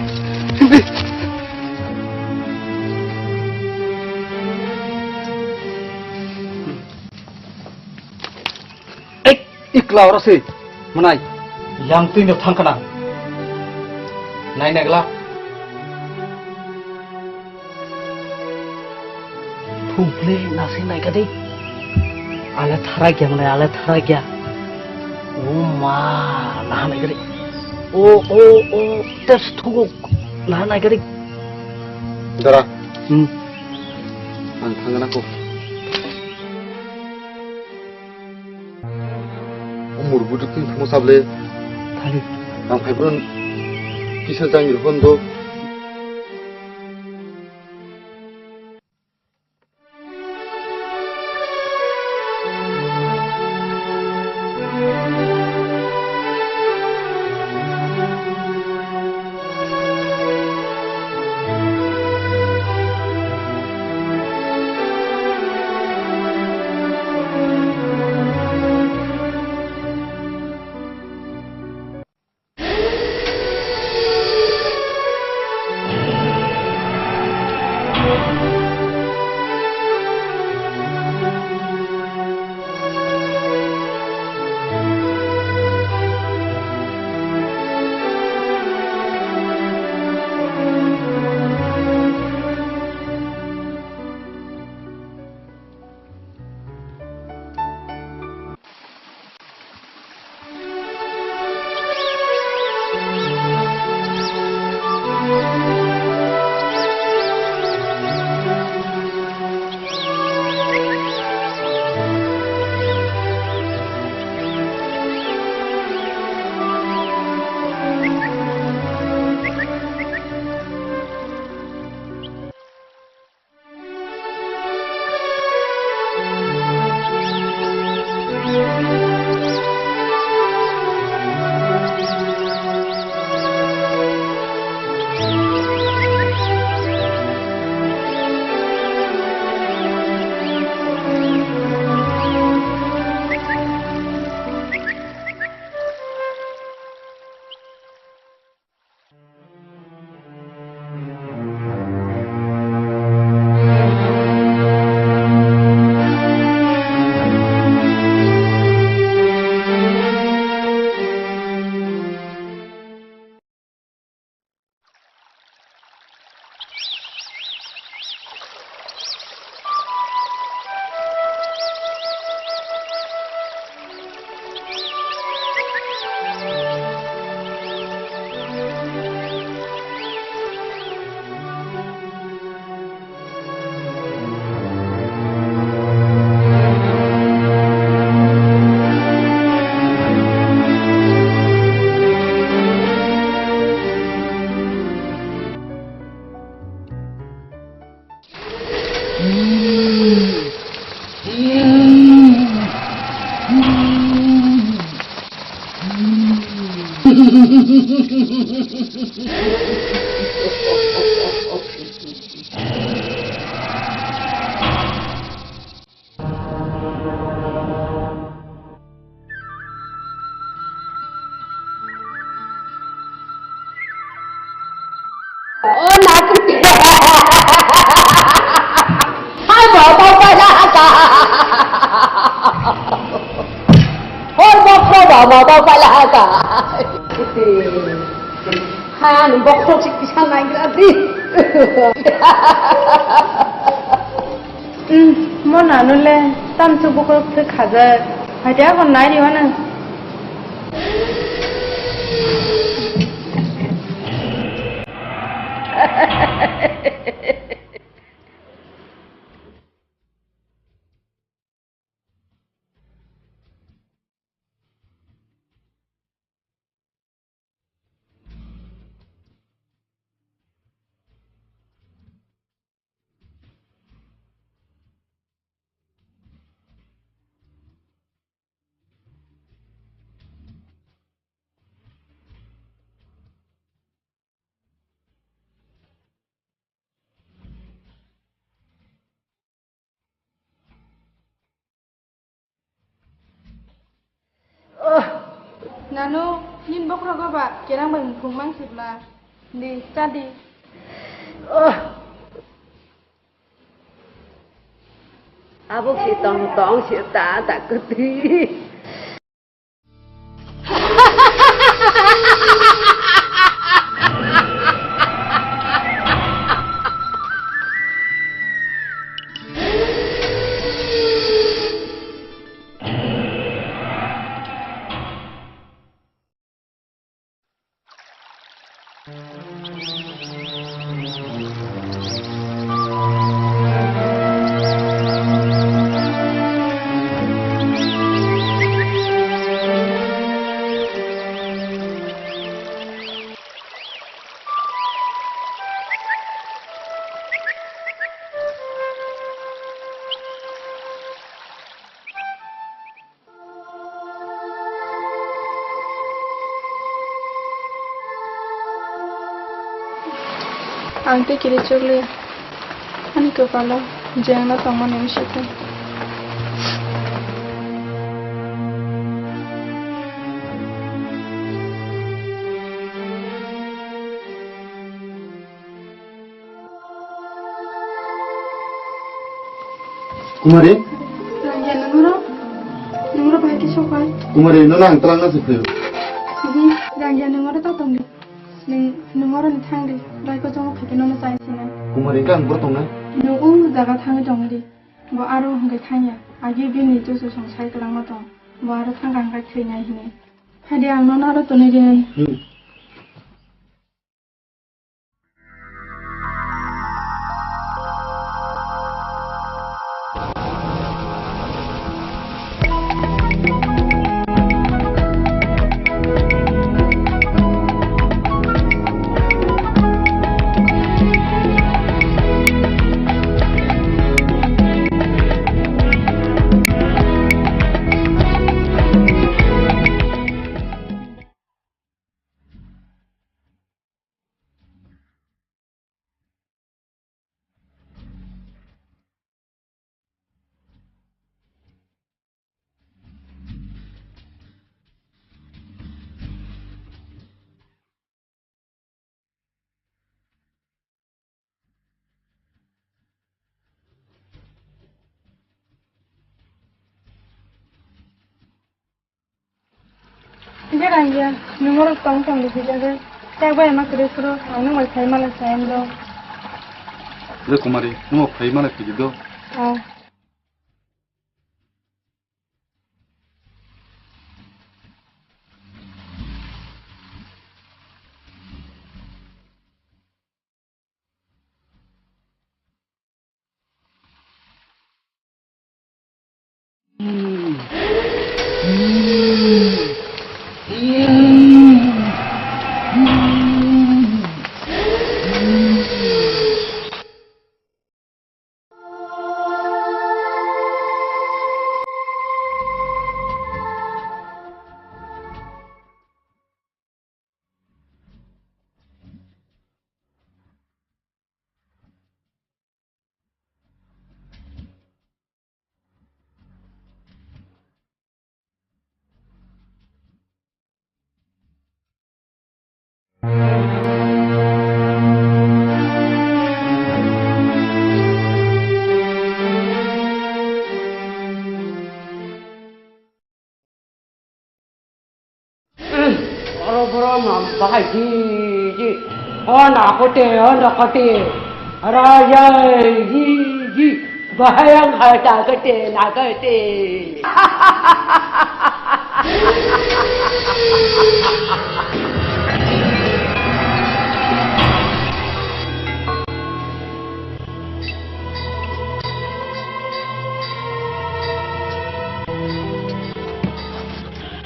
Hindi. Ek ikla oro si. Manai. Yang tui no thang kana. Nai nagla. Bumple nasing naikha di. Ale tharakya mane, ale tharakya. O ma, naha naikha di. O, o, o, tes thuguk, naha naikha di. Dara. Hmm. Ang thangna ko. Umur buduk tin thangmo sable. Thali. Ang phaibrun kisa jang ri hondo. O nakuti. Hai, bo, bo, bo, bo, bo. Hor, bo, bo, bo, bo, bo, bo, bo. Hai, ani bokhorok si kisa naigra di. Hmm, mo nanu le tamsuk bokhorok se khajak. Haite ako nai ri mano. Oh, nanu, nini bokhorogo ba kerang bai mukhung mang sibla. Di, cha di. Oh. Abo si tong tong si ta ta kuti. Ang tei kiri chukliya. Ani kwpalo jengna tongmani wngsitu. Kumari? Rangya, nungoro, nungoro bahai khe sokhai. Kumari, nono ang twlangna se phaiyo. Mhm, Rangya, nungoro ta tongdi. Nung, nungoro ni thangdi. Raiko jongo phai khe nono chai sinai. Kumari, khe ang boro tongnai? Nung o jaga thangwi tongdi. Bo aro hwnkhe thangya. Agi bini chuchu song sai kwlangma tong. Bo aro thangkha hwnkhe thwinai hinwi. Phaidi, ang nono aro tonwi rinani. Hmm. Hingke Rangya, nwng oro tong tong de hingke, tak bai ma kwrwi phuru, ang nwng bai phai mala sai ang do. Le Kumari, nwng bo phai mala kiji do? Ah. Oro boro ma bahai ji ji. O na kote, o na kote. Ra ya ji ji. Bahai ang ha ta kote, na kote.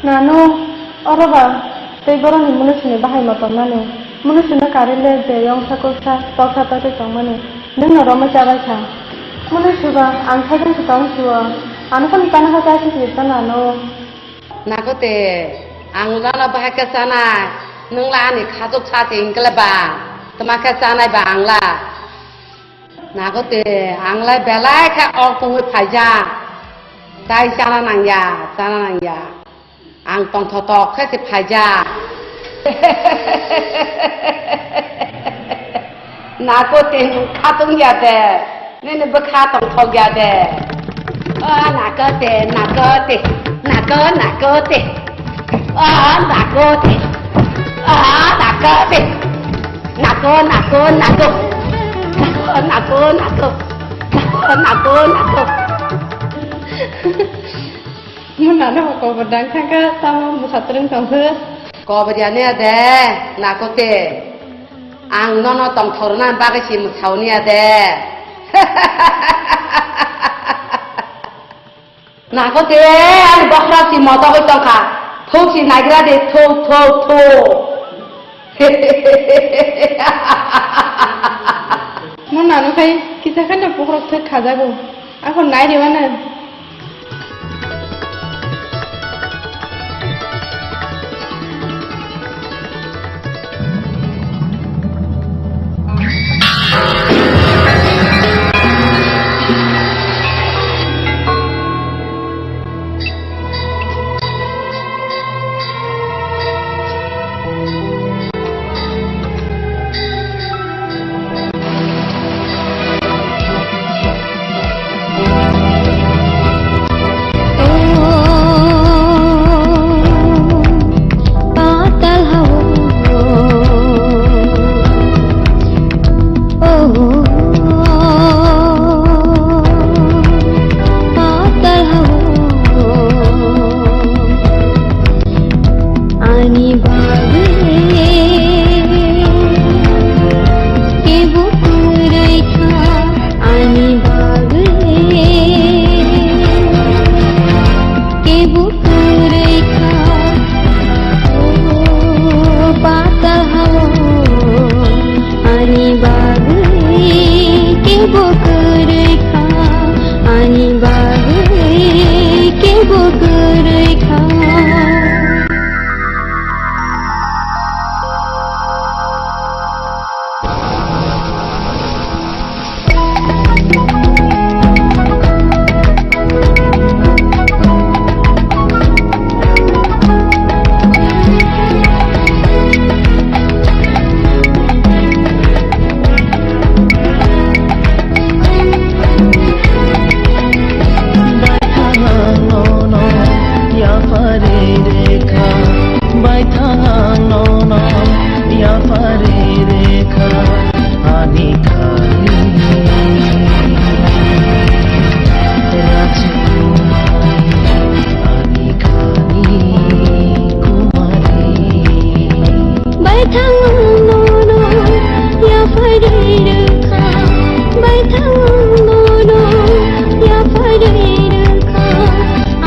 Nano, oro ba, tei borokni munisini bahai motom nani. Munisino kari le je yong sakok sa, toksa toksa tongmani. Nwngno romwi chabai kha. Munisi ba, ang sajang se tong sio. Ano phano tana kha chaisi se ta nano. Nakote, ang lana bahai khe chanai, nwng la ani khajok sa se hingkle ba, tama khe chanai ba ang la. Nakote, ang lai belai khe ok tongwi phaijak, tai chana nangya, chana nangya. Ang tongthotok khe se phaijak. Nakote, nwng kha tong ya de. Nini bwkha tongthok ya de. O nakote, nakote, nako, nakote. O nakote. O nakote. Nako, nako, nako. Nako, nako, nako. Nako, nako, nako. Mo nana ho kobor dang thangkha, tamo bwsa twrwng tongkhe. Kobor ya ne de, nakote. Ang nono tongthok rwna bagwi si mwsauni ya de. Nangkhe te ani bokhorok si motogwi tongkha. Thuk si naigra de, thuk, thuk, thuk. Mo nanu khai kisa kheno bokhorok thwk khajago. Ako nai rwmano. Ani bagwi kebo kwrwi kha, ani bagwi kebo kwrwi kha, o patal hao, ani bagwi kebo kwrwi kha, ani bagwi kebo kwrwi kha. Baithang ang nono yapharwi rwkha, baithang ang nono yapharwi rwkha, ani khani Rajkumari, ani khani Kumari. Baithang nono yapharwi rwkha, baithang nono yapharwi rwkha,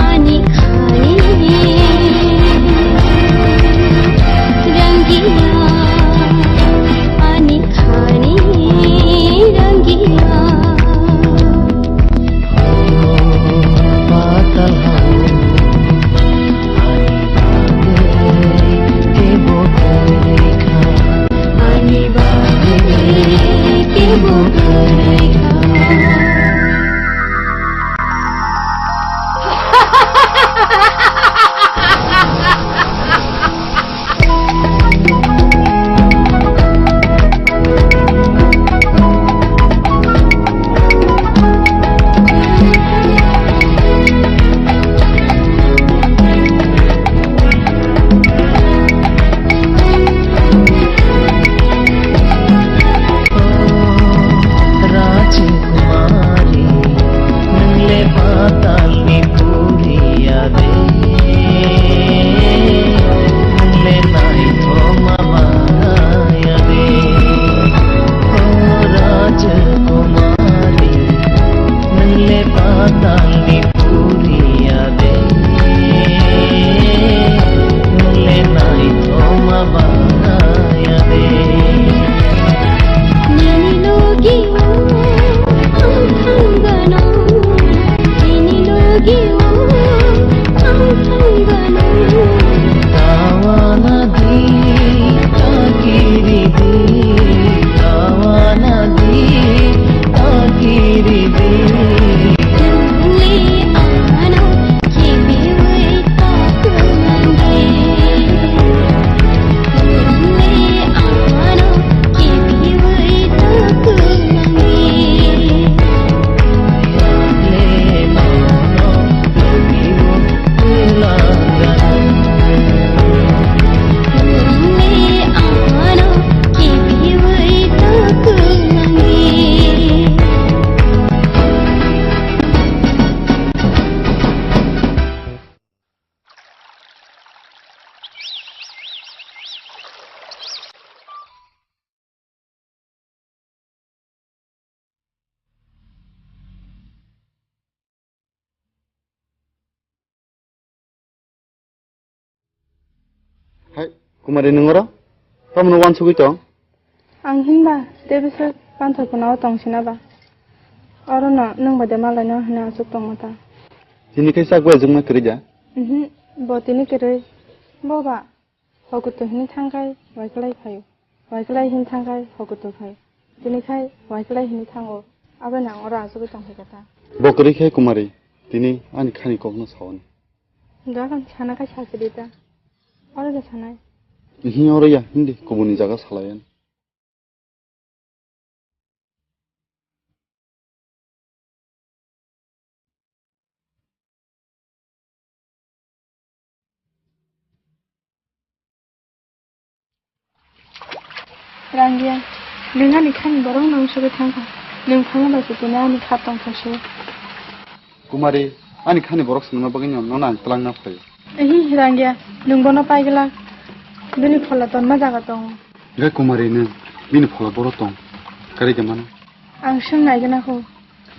ani khani rangya, ani khani rangya. Kumari, nwng oro? Tamoni uansugwi tong? Ang hinba tei bwswk panthor phunao tong sina ba? Orono nwng bai de malaino hwnwi achuk tongma ta? Tini khe chak bai achukma kwrwi da? Mhm, bo tini kwrwi. Bo ba hokutu hwnwi thangkhai waikwlai phaio. Waikwlai hwnwi thangkhai hokutu phaio. Tini khai waikwlai hwnwi thango. Abono ang oro achugwi tongphai kha ta. Bo kwrwi khe Kumari, tini ani khani kokno saoni. Dogan sana kai sa sidi ta. Oro ja sanai. Ihi oro ya, hindi kubuni jaga salayan. Rangya, nwng ani khani borok nang sugwi thangkha. Nwng phano bai se tini ani kha tongkha se. Kumari, ani khani borok swnamna bagwi no, nono ang twlangna phaio. Ehi, Rangya, nwng bono pai glak. Bini phola tonma jaga tongo. Gai Kumari, nwng bini phola boro tong. Kari de mano? Ang swng nai gana kho.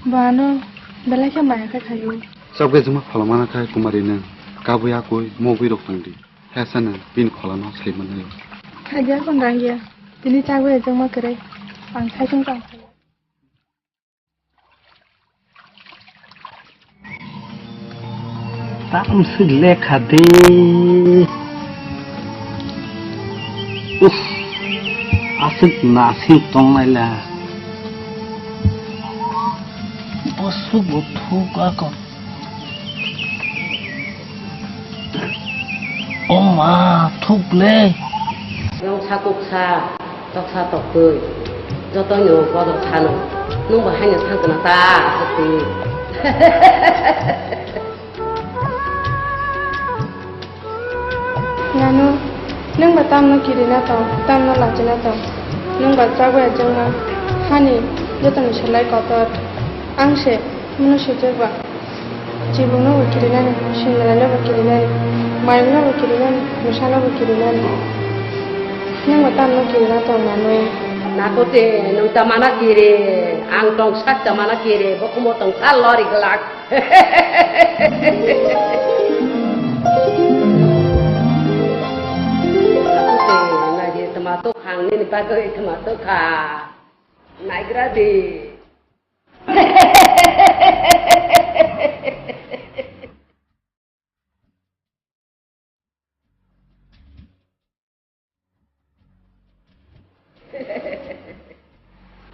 Bo ano belai khe maya khe khaio. Chakbai juma phola mana khai Kumari, nwng kabui akui mogwi rok tong di. Hesa nwng bini pholano sai manai. Khadia kon Rangya, tini chagwi ajwngma kwrwi. Ang saichung tang. Tam swk lekha di. Uff, aswk nasing tongnaila. Boswk bo thuk ako. O ma, thuk le. Nwng sakuk sa, toksa toktwi. Jotono bodo sano. Nwng bo haino thangkona ta, aswk twi. Nanu, nwng ba tamno kirina tong, tamno lachina tong. Nwng ba chagwi ajwngma hani jotoni selai kotor. Ang se, mano sujak ba. Chibukno bo kirinani, sindalaino bo kirinani, mayungno bo kirinani, bwsano bo kirinani. Nwng bo tamno kirina tong nanu. Nakote, nwng ta mana kiri, ang tong sak ta mana kiri, bo kumo tong sal lori glak. Nakote, naidi tamato khang nini bagwi tamato kha. Naigra di.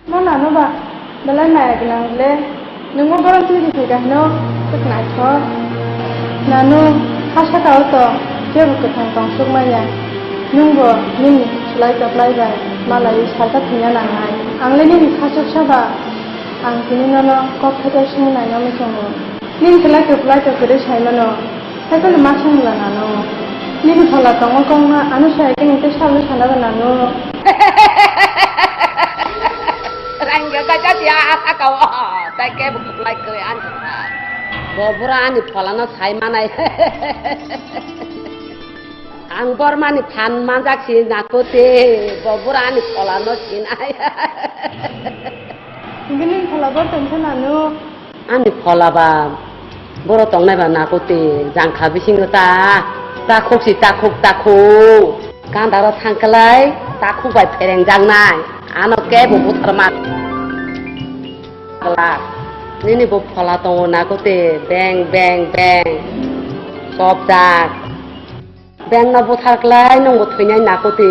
Mano ano ba belai maya gwnang le, nwngbo borom twi rwphai da hwno, swk naithok. Nanu ha saka o to jebo kwthang tongsuk manya, nwngbo nini slai toklai bai malaiwi salsa thwina nangnai. Ang le nini khachuksa ba, ang tini nono kok khaida swngwi naina muchungo. Nini slai kwplai to kwrwi sai mano. Haikhe no ma songla nanu. Nini phola tongo kongma, ano sai khe nini tei sabole sana ba nanu. Rangya kaisa dia asa kao. Tai khe bo lai khe ani sa. Bo bura ani phola no sai manai. Ang bormani phan manjak si nakote. Bo bura ani phola no sinai. Bini phola bor tongsa nanu. Ani phola ba, boro tongnai ba nakote, jangkha bisingo ta, takhuk si takhuk, takhuk. Gandaro thangklai, takhuk bai phereng jaknai. Ano kebo buthar man. Glak. Nini bo phola tongo nakote, beng, beng, beng. Chopjak. Bengno buthar klai, nwngbo thwinai nakote.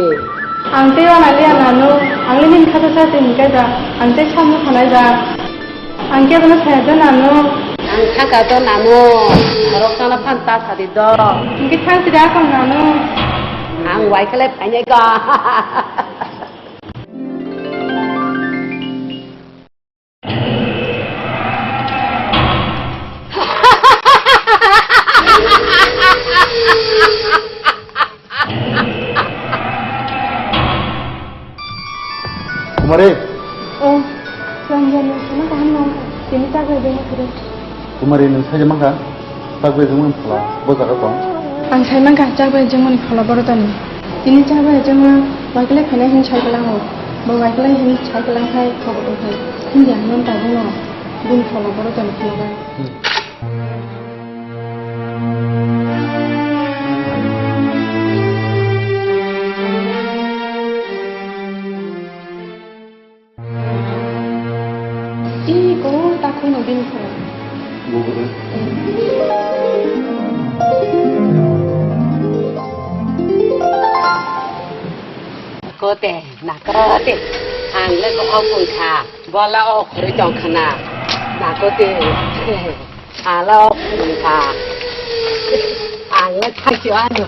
Ang tei wana liya nanu, ang le nini khato sa twi hinkhe ba, ang tei samung thanai ba. Ang kebono saya do nanu. Ang thangka do nanu, norok tangna phan ta sadi do. Hinkhe thang sida akong nanu. Ang waikhele phainai ka. Kumari. O, Ranjani, sama kaham nang. Tini tak aja mas. Kumari, nwng saja mangkha? Chak bai jongmani phola bo jaga tong. Ang sai mankha chak bai jongmani phola boro toni. Tini chak bai jongma waikle phainai hin sai kwlango. Bo waikle hin sai kwlang khai thogo tongthai. Hinjani non tabukno bini phola boro toni phunukha. Hmm. Ih, kok takhuk no bini phone. Bubu. Nakote, nakote. Ang le kok bung kha. Bola o khori tong khana. Nakote. Ang le o khori kha. Ang le thakyo ano.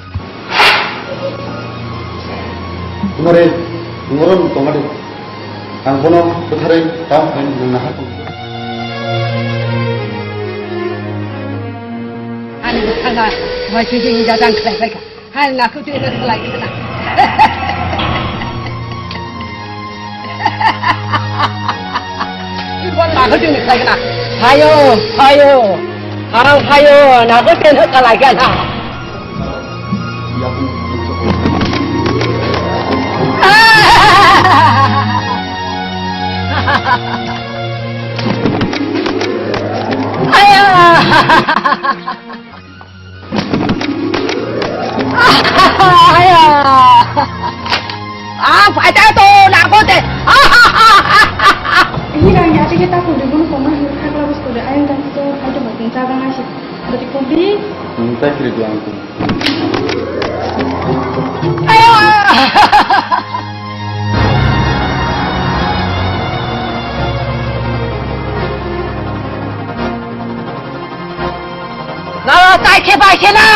Kumare, ngoro tongade. Ang bono bwtharwi tamo khlai nang naha tong. Ani bwkhana, mai twi twi jajang khlai khlai kha. Hai, nakhuk twi khlai khlai kha. Ibon nakhuk twi khlai kha. Hayo, hayo. Ang hayo, nakhuk twi khlai kha. Ang paita to nakote. Ini kan ya, kita pun dulu sama, kita kalau sudah ayam dan itu, itu bukan cadangan sih. Berarti kopi. Hmm, tak kira dia aku. Nala tai khe bai khe na.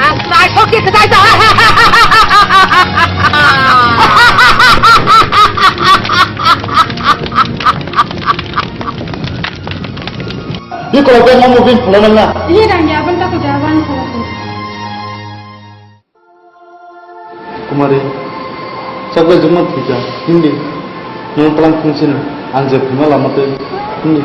Ang tai sok khe tai ta. Di kalau dia mau mungkin pulang mana? Iya, dan ya, bentar tuh jawaban kalau tuh. Kumari, chakla juma thika, hindi. Nung palang kungsina, anje phima lama te, hindi.